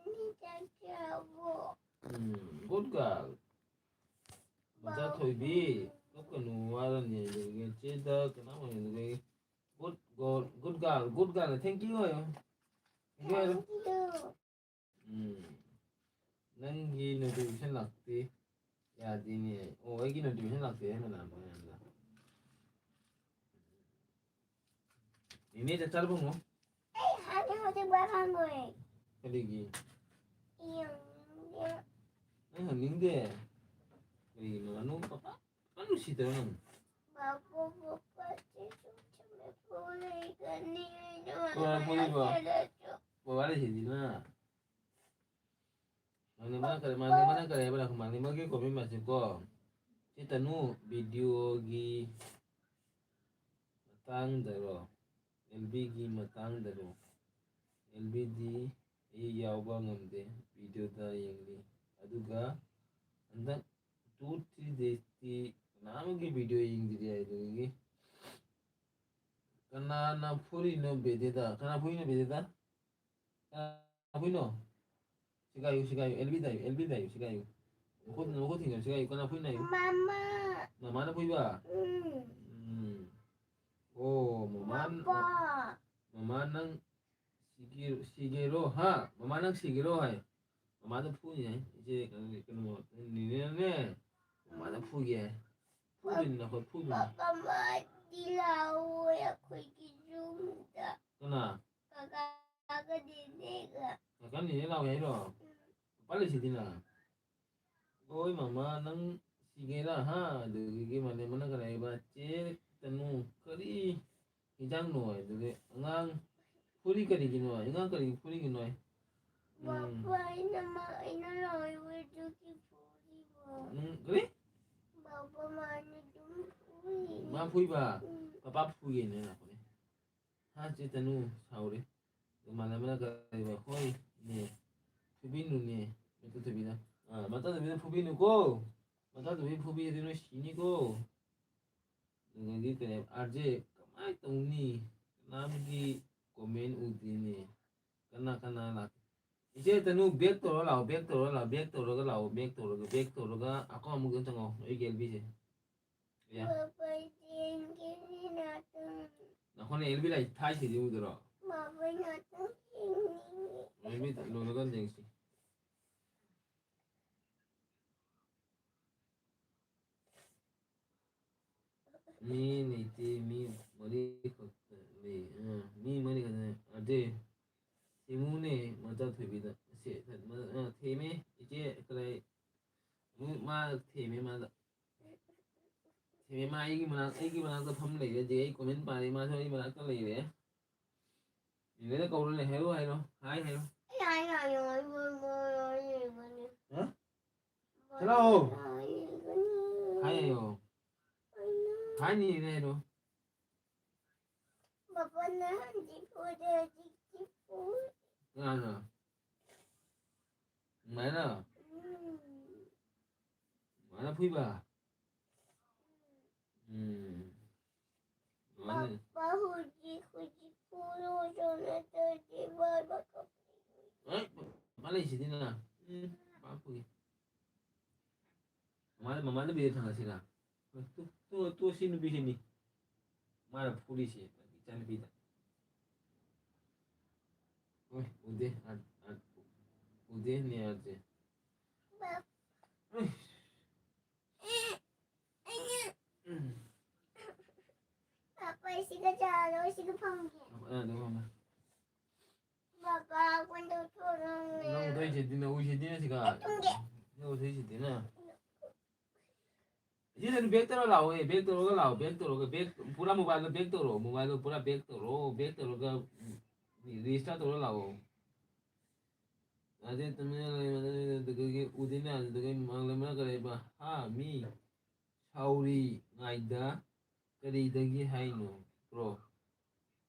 ꯅꯤꯅꯦ ꯆꯥꯛ ꯆꯥꯔꯕꯣ? ꯎꯝ, good girl꯫ ꯃꯆꯥ ꯊꯣꯏꯕꯤ, ꯀꯞꯀꯅꯨ, ꯋꯥꯔꯅꯤ ꯑꯗꯨꯒꯤ ꯆꯦꯗ ꯀꯅꯥꯝ ꯑꯣꯏꯔꯣꯏ ꯑꯗꯨꯒꯤ꯫ Good girl, good girl, good girl, thank you ꯍꯥꯏꯌꯣ꯫ Thank you ꯍꯥꯏꯌꯣ꯫ ꯎꯝ꯫ ꯅꯪꯒꯤ notification ꯂꯥꯛꯇꯦ꯫ ꯌꯥꯗꯦꯅꯦ꯫ ꯑꯣ, ꯑꯩꯒꯤ notification ꯂꯥꯛꯇꯦ ꯍꯥꯏ ꯃꯅꯥ ꯃꯌꯥꯝꯗ꯫ ꯅꯦꯅꯦ ꯆꯥꯛ ꯆꯥꯔꯕꯣ ꯍꯪꯉꯣ꯫ ꯑꯩ ꯍꯥꯟꯅ ꯍꯧꯖꯤꯛ ꯋꯥ ꯉꯥꯡꯉꯣꯏ꯫ ꯀꯔꯤꯒꯤ? ꯌꯦꯡꯅꯤꯡꯗꯦ꯫ ꯅꯪ ꯍꯪꯅꯤꯡꯗꯦ? ꯀꯔꯤꯒꯤꯅꯣ? ꯅꯨ ꯄꯄꯥ, ꯄꯄꯥ ꯅꯨꯡꯁꯤꯗ꯭ꯔꯣ ꯅꯪ? ꯕꯥꯕꯨ, ꯄꯄꯥ, ꯆꯦꯁꯨ ꯆꯨꯝꯃꯦ, ꯄꯨ ꯂꯩꯒꯅꯤ, ꯑꯩꯅ ꯄꯨꯔꯥ ꯄꯨꯔꯤꯕꯣ? ꯍꯥꯏꯔꯁꯨ꯫ ꯕꯕꯥ ꯂꯩꯁꯤꯗꯤꯅ꯫ ꯃꯥꯂꯦꯝꯕꯅ ꯀꯔꯤ, ꯃꯥꯂꯦꯝꯕꯅ ꯀꯔꯤ ꯍꯥꯏꯕ ꯂꯥꯛꯄ? ꯃꯥꯂꯦꯝꯕꯒꯤ comment ꯃꯁꯤꯀꯣ꯫ ꯆꯦ ꯇꯅꯨ videoꯒꯤ ꯃꯇꯥꯡꯗꯔꯣ? ꯑꯦꯜꯕꯤꯒꯤ ꯃꯇꯥꯡꯗꯔꯣ? ꯑꯦꯜꯕꯤꯗꯤ ꯑꯩ ꯌꯥꯎꯕ ꯉꯝꯗꯦ, videoꯗ ꯌꯦꯡꯂꯤ꯫ ꯑꯗꯨꯒ ꯍꯟꯗꯛ two three daysꯇꯤ ꯀꯅꯥ ꯑꯃꯒꯤ video ꯌꯦꯡꯗ꯭ꯔꯤ ꯍꯥꯏꯗꯨꯒꯤ꯫ ꯀꯅꯥꯅ ꯐꯨꯔꯤꯅꯣ ꯕꯦꯗꯦꯗ? ꯀꯅꯥ ꯐꯨꯔꯤꯅꯣ ꯕꯦꯗꯦꯗ? ꯀꯅꯥ ꯐꯨꯔꯤꯅꯣ? ꯁꯤꯒꯥꯏꯌꯨ, ꯁꯤꯒꯥꯏꯌꯨ, ꯑꯦꯜꯕꯤꯗ ꯍꯥꯏꯌꯨ, ꯑꯦꯜꯕꯤꯗ ꯍꯥꯏꯌꯨ, ꯁꯤꯒꯥꯏꯌꯨ꯫ ꯃꯈꯨꯠ, ꯃꯈꯨꯠ ꯊꯤꯡꯒꯅꯨ, ꯁꯤꯒꯥꯏꯌꯨ, ꯀꯅꯥ ꯐꯨꯔꯤꯅꯣ ꯍꯥꯏꯌꯨ? ꯃꯃꯥ꯫ ꯃꯃꯥꯅ ꯐꯨꯏꯕ? ꯎꯝ꯫ ꯎꯝ꯫ ꯑꯣ, ꯃꯃꯥ-, ꯄꯄꯥ꯫ ꯃꯃꯥ ꯅꯪ ꯁꯤꯒꯦ-, ꯁꯤꯒꯦꯔꯣ, ꯍꯥ? ꯃꯃꯥ ꯅꯪ ꯁꯤꯒꯦꯔꯣ ꯍꯥꯏ꯫ ꯃꯃꯥꯗ ꯐꯨꯅꯤ ꯍꯥꯏ꯫ ꯏꯆꯦ, ꯀꯩꯅꯣ, ꯀꯩꯅꯣ, ꯅꯦꯅꯦꯅꯅꯦ, ꯃꯃꯥꯗ ꯐꯨꯒꯦ ꯍꯥꯏ꯫ ꯐꯨꯗꯣꯏꯅꯤ, ꯅꯈꯣꯏ ꯐꯨꯗꯣꯏꯅꯤ꯫ ꯄꯄꯥ, ꯃꯥꯗꯤ ꯂꯥꯛꯑꯣꯏ ꯑꯩꯈꯣꯏꯒꯤ ꯌꯨꯝꯗ꯫ ꯀꯅꯥ? ꯀꯀꯥꯒ ꯅꯦꯅꯦꯒ꯫ ꯀꯀꯥ ꯅꯦꯅꯦ ꯂꯥꯛꯑꯣꯏ ꯍꯥꯏꯔꯣ? ꯎꯝ꯫ ꯄꯄꯥ ꯂꯩꯁꯤꯗꯤ ꯅꯪ꯫ ꯍꯣꯏ ꯃꯃꯥ, ꯅꯪ ꯁꯤꯒꯦꯔꯥ, ꯍꯥ? ꯑꯗꯨꯗꯒꯤ ꯃꯥꯂꯦꯝꯕꯅ ꯀꯔꯤ ꯍꯥꯏꯕ? ꯆꯦ ꯇꯅꯨ, ꯀꯔꯤ ꯏꯟꯖꯥꯡꯅꯣ? ꯑꯗꯨꯗꯤ ꯑꯉꯥꯡ ꯐꯨꯔꯤ ꯀꯔꯤꯒꯤꯅꯣ? ꯑꯉꯥꯡ ꯀꯔꯤꯒꯤ ꯐꯨꯔꯤꯒꯤꯅꯣ? ꯎꯝ꯫ ꯕꯕꯥ, ꯑꯩꯅ ꯃꯥ, ꯑꯩꯅ ꯂꯥꯎꯔꯤꯕꯗꯨꯒꯤ ꯐꯨꯔꯤꯕ꯫ ꯎꯝ, ꯀꯔꯤ? ꯕꯕꯥ, ꯃꯥꯅ ꯑꯗꯨꯝ ꯐꯨꯔꯤ꯫ ꯃꯥ ꯐꯨꯏꯕ? ꯎꯝ꯫ ꯄꯄꯥ ꯐꯨꯒꯦꯅꯦ ꯂꯥꯛꯄꯅꯦ꯫ ꯍꯥ, ꯆꯦ ꯇꯅꯨ ꯁꯥꯎꯔꯦ꯫ ꯏꯃꯥꯟꯅꯕꯅ ꯀꯔꯤꯕ? ꯍꯣꯏ, ꯅꯦ꯫ ꯐꯨꯕꯤꯅꯨꯅꯦ꯫ ꯃꯆꯥꯊꯣꯏꯕꯤꯅ, ꯑ, ꯃꯆꯥꯊꯣꯏꯕꯤꯅ ꯐꯨꯕꯤꯅꯨꯀꯣ꯫ ꯃꯆꯥꯊꯣꯏꯕꯤ ꯐꯨꯕꯤꯔꯗꯤ ꯅꯣꯏ ꯁꯤꯅꯤꯀꯣ꯫ ꯑꯗꯨꯗꯒꯤ ꯀꯔꯤ ꯍꯥꯏꯕ? ꯑꯥꯔ ꯖꯦ, ꯀꯃꯥꯏꯅ ꯇꯧꯅꯤ? ꯀꯅꯥꯝꯒꯤ comment ꯎꯗꯦꯅꯦ꯫ ꯀꯅꯥ ꯀꯅꯥ ꯂꯥꯛ-, ꯏꯆꯦ ꯇꯅꯨ, back ꯇꯧꯔ ꯂꯥꯛꯑꯣ, back ꯇꯧꯔ ꯂꯥꯛꯑꯣ, back ꯇꯧꯔꯒ ꯂꯥꯛꯑꯣ, back ꯇꯧꯔꯒ, back ꯇꯧꯔꯒ account ꯑꯃꯨꯛꯇ ꯆꯪꯉꯛꯑꯣ, ꯑꯩꯒꯤ ꯑꯦꯜ ꯕꯤꯁꯦ꯫ ꯌꯥ꯫ ꯕꯕꯥ, ꯌꯦꯡꯒꯦꯅꯦ ꯉꯥꯛꯇꯪ꯫ ꯅꯈꯣꯏꯅ ꯑꯦꯜꯕꯤ ꯂꯥꯏ ꯊꯥꯏꯁꯤꯗꯤ ꯎꯗ꯭ꯔꯣ? ꯕꯕꯥ, ꯉꯥꯛꯇꯪ ꯌꯦꯡꯅꯤꯡꯉꯦ꯫ ꯑꯦꯜꯕꯤ ꯂꯣꯜꯂꯒ ꯌꯦꯡꯁꯤ꯫ ꯃꯤ ꯂꯩꯇꯦ, ꯃꯤ ꯃꯔꯤ ꯈꯛꯇ ꯂꯩ꯫ ꯑ, ꯃꯤ ꯃꯔꯤ ꯈꯛꯇꯅꯦ꯫ ꯑꯗꯨ ꯊꯦꯡꯉꯨꯅꯦ ꯃꯆꯥ ꯊꯣꯏꯕꯤꯗ꯫ ꯁꯦ, ꯑ, ꯊꯦꯝꯃꯦ, ꯏꯆꯦ ꯀꯗꯥꯏ? ꯎꯝ, ꯃꯥ ꯊꯦꯝꯃꯦ ꯃꯥꯗ꯫ ꯊꯦꯝꯃꯦ ꯃꯥ ꯑꯩꯒꯤ ꯃꯅꯥꯛ-, ꯑꯩꯒꯤ ꯃꯅꯥꯛꯇ ꯐꯝ ꯂꯩꯔꯦ꯫ ꯑꯗꯨꯗꯤ ꯑꯩ ꯀꯣꯃꯦꯟ ꯄꯥꯔꯦ, ꯃꯥꯁꯨ ꯑꯩ ꯃꯅꯥꯛꯇ ꯂꯩꯔꯦ꯫ ꯏꯪꯂꯦꯟꯗ ꯀꯧꯔ ꯂꯩ꯫ ꯍꯥꯏꯔꯣ, ꯍꯥꯏꯔꯣ꯫ ꯍꯥꯏ, ꯍꯥꯏꯔꯣ꯫ ꯑꯩ ꯍꯥꯏ, ꯍꯥꯏ, ꯍꯥꯏ, ꯍꯥꯏ, ꯍꯥꯏ, ꯍꯥꯏ꯫ ꯍꯥ? ꯆꯠꯂꯣ꯫ ꯍꯥꯏ, ꯍꯥꯏꯌꯣ꯫ ꯍꯥꯏꯅꯤ, ꯍꯥꯏꯔꯣ꯫ ꯕꯕꯥꯅ ꯍꯧꯖꯤꯛ ꯐꯨꯔꯦ, ꯍꯧꯖꯤꯛꯇꯤ ꯐꯨ-, ꯀꯅꯥꯅ? ꯃꯥꯏꯅ? ꯎꯝ꯫ ꯃꯥꯏꯅ ꯐꯨꯏꯕ? ꯎꯝ꯫ ꯃꯥꯏꯅ꯫ ꯄꯥꯄꯥ ꯍꯧꯖꯤꯛ, ꯍꯧꯖꯤꯛ ꯐꯨꯔꯣ, ꯅꯠꯇ꯭ꯔꯗꯤ ꯕꯕꯥ ꯀꯞꯄꯤ꯫ ꯑꯦ, ꯃꯥ ꯂꯩꯁꯤꯗꯤ ꯅꯪ꯫ ꯎꯝ, ꯄꯥ ꯐꯨꯒꯦ꯫ ꯃꯃꯥꯗ, ꯃꯃꯥꯗ ꯕꯤꯗ ꯊꯥꯡꯒꯠꯁꯤꯔꯥ? ꯇꯨ, ꯇꯨ, ꯇꯨ, ꯁꯤ ꯅꯨꯄꯤꯁꯤꯅꯤ꯫ ꯃꯥꯅ ꯐꯨꯔꯤꯁꯦ, ꯏꯆꯥꯅꯨꯄꯤꯗ꯫ ꯍꯣꯏ, ꯎꯗꯦ, ꯑꯥ, ꯑꯥ, ꯎꯗꯦ, ꯅꯦ, ꯑꯥꯔꯁꯦ꯫ ꯕꯥ-, ꯎꯏ꯫ ꯎꯝ꯫ ꯄꯥꯄꯥ, ꯁꯤꯒ ꯆꯥꯔꯣ, ꯁꯤꯒ ꯐꯝꯒꯦ꯫ ꯑꯥ, ꯑꯗꯨ ꯐꯝꯃꯦ꯫ ꯕꯥꯕꯥ, ꯀꯣꯟꯗꯧ ꯊꯣꯔꯝꯃꯦ꯫ ꯅꯪ ꯎꯗꯣꯏꯁꯤꯗꯤ, ꯅꯪ ꯎꯏꯁꯤꯗꯤ ꯅꯪ ꯁꯤꯒ꯫ ꯑꯩ ꯇꯨꯝꯒꯦ꯫ ꯅꯪ ꯎꯗꯣꯏꯁꯤꯗꯤ ꯅꯪ꯫ ꯏꯆꯦ, ꯅꯪ back ꯇꯧꯔ ꯂꯥꯛꯑꯣ, ꯑꯦ, back ꯇꯧꯔꯒ ꯂꯥꯛꯑꯣ, back ꯇꯧꯔꯒ, back, ꯄꯨꯔꯥ mobileꯗꯣ back ꯇꯧꯔꯣ, mobileꯗꯣ ꯄꯨꯔꯥ back ꯇꯧꯔꯣ, back ꯇꯧꯔꯒ restart ꯇꯧꯔ ꯂꯥꯛꯑꯣ꯫ ꯑꯗꯩ ꯇꯨꯃꯤꯟꯅ ꯂꯩꯕ, ꯑꯗꯨꯗꯒꯤ ꯎꯗꯣꯏꯅꯦ, ꯑꯗꯨꯗꯒꯤ ꯃꯥꯡꯂꯦ ꯃꯔꯛꯇ ꯂꯩꯕ, ꯍꯥ, ꯃꯤ, ꯁꯥꯎꯔꯤ ꯉꯥꯏꯗ, ꯀꯔꯤꯗꯒꯤ ꯍꯥꯏꯅꯣ, bro?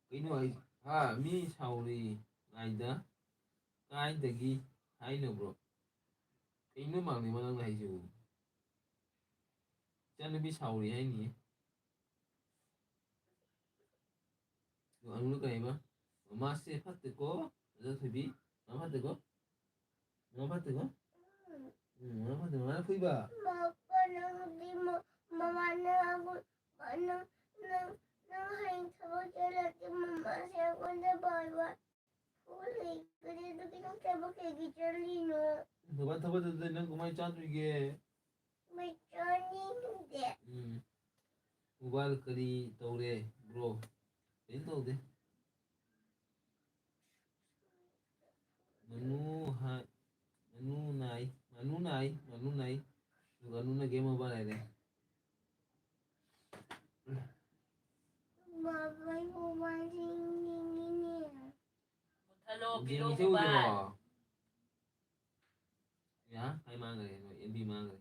ꯀꯩꯅꯣ ꯍꯥꯏ-, ꯍꯥ, ꯃꯤ ꯁꯥꯎꯔꯤ ꯉꯥꯏꯗ, ꯀꯥꯏꯗꯒꯤ ꯍꯥꯏꯅꯣ, bro? ꯀꯩꯅꯣ ꯃꯥꯡꯂꯦ ꯃꯔꯛꯇ ꯍꯥꯏꯁꯤꯕꯨ? ꯏꯆꯥꯅꯨꯄꯤ ꯁꯥꯎꯔꯤ ꯍꯥꯏꯅꯤ꯫ ꯑꯗꯨ ꯑꯅꯨꯅ ꯀꯩ ꯍꯥꯏꯕ? ꯃꯃꯥꯁꯦ ꯐꯠꯇꯦꯀꯣ, ꯑꯣꯖꯥ ꯊꯣꯏꯕꯤ꯫ ꯃꯃꯥ ꯐꯠꯇꯦꯀꯣ? ꯃꯃꯥ ꯐꯠꯇꯦꯀꯣ? ꯎꯝ, ꯃꯃꯥ ꯐꯠꯇꯦ꯫ ꯃꯃꯥꯅ ꯐꯨꯏꯕ? ꯕꯥꯕꯥ, ꯅꯪꯗꯤ ꯃ-, ꯃꯃꯥꯅ ꯑꯩꯉꯣꯟ-, ꯅꯪ, ꯅꯪ, ꯅꯪ ꯍꯌꯦꯡ ꯊꯕꯛ ꯆꯠꯂꯗꯤ ꯃꯃꯥꯁꯦ ꯑꯩꯉꯣꯟꯗ ꯕꯥꯏ ꯕꯥꯏ ꯐꯨ ꯂꯩꯒꯅꯤ, ꯑꯗꯨꯒꯤ ꯅꯪ ꯊꯕꯛ ꯀꯩꯒꯤ ꯆꯠꯂꯤꯅꯣ? ꯕꯕꯥ ꯊꯕꯛ ꯆꯠꯇ꯭ꯔꯗꯤ ꯅꯪ ꯀꯃꯥꯏꯅ ꯆꯥꯗꯣꯏꯒꯦ? ꯃꯩ ꯆꯥꯅꯤꯡꯗꯦ꯫ ꯎꯝ꯫ ꯃꯣꯕꯥꯏꯜ ꯀꯔꯤ ꯇꯧꯔꯦ, ꯕ꯭ꯔꯣ? ꯀꯔꯤꯝ ꯇꯧꯗꯦ꯫ ꯃꯅꯨ ꯍꯥꯏ, ꯃꯅꯨ ꯅꯥꯏ, ꯃꯅꯨ ꯅꯥꯏ, ꯃꯅꯨ ꯅꯥꯏ꯫ ꯑꯗꯨꯒ ꯃꯅꯨꯅ ꯒꯦꯝ ꯑꯣꯚꯔ ꯍꯥꯏꯔꯦ꯫ ꯕꯕꯥ, ꯑꯩ ꯃꯣꯕꯥꯏꯜ ꯌꯦꯡꯅꯤꯡꯉꯤꯅꯦ꯫ ꯃꯨꯊꯠꯂꯣ, ꯄꯤꯔꯣ ꯌꯦꯡꯉꯤꯁꯦ ꯃꯣꯕꯥꯏꯜ꯫ ꯎꯗ꯭ꯔꯣ? ꯌꯥ, ꯑꯩ ꯃꯥꯡꯈ꯭ꯔꯦ, ꯅꯣꯏ ꯑꯦꯝ ꯕꯤ ꯃꯥꯡꯈ꯭ꯔꯦ꯫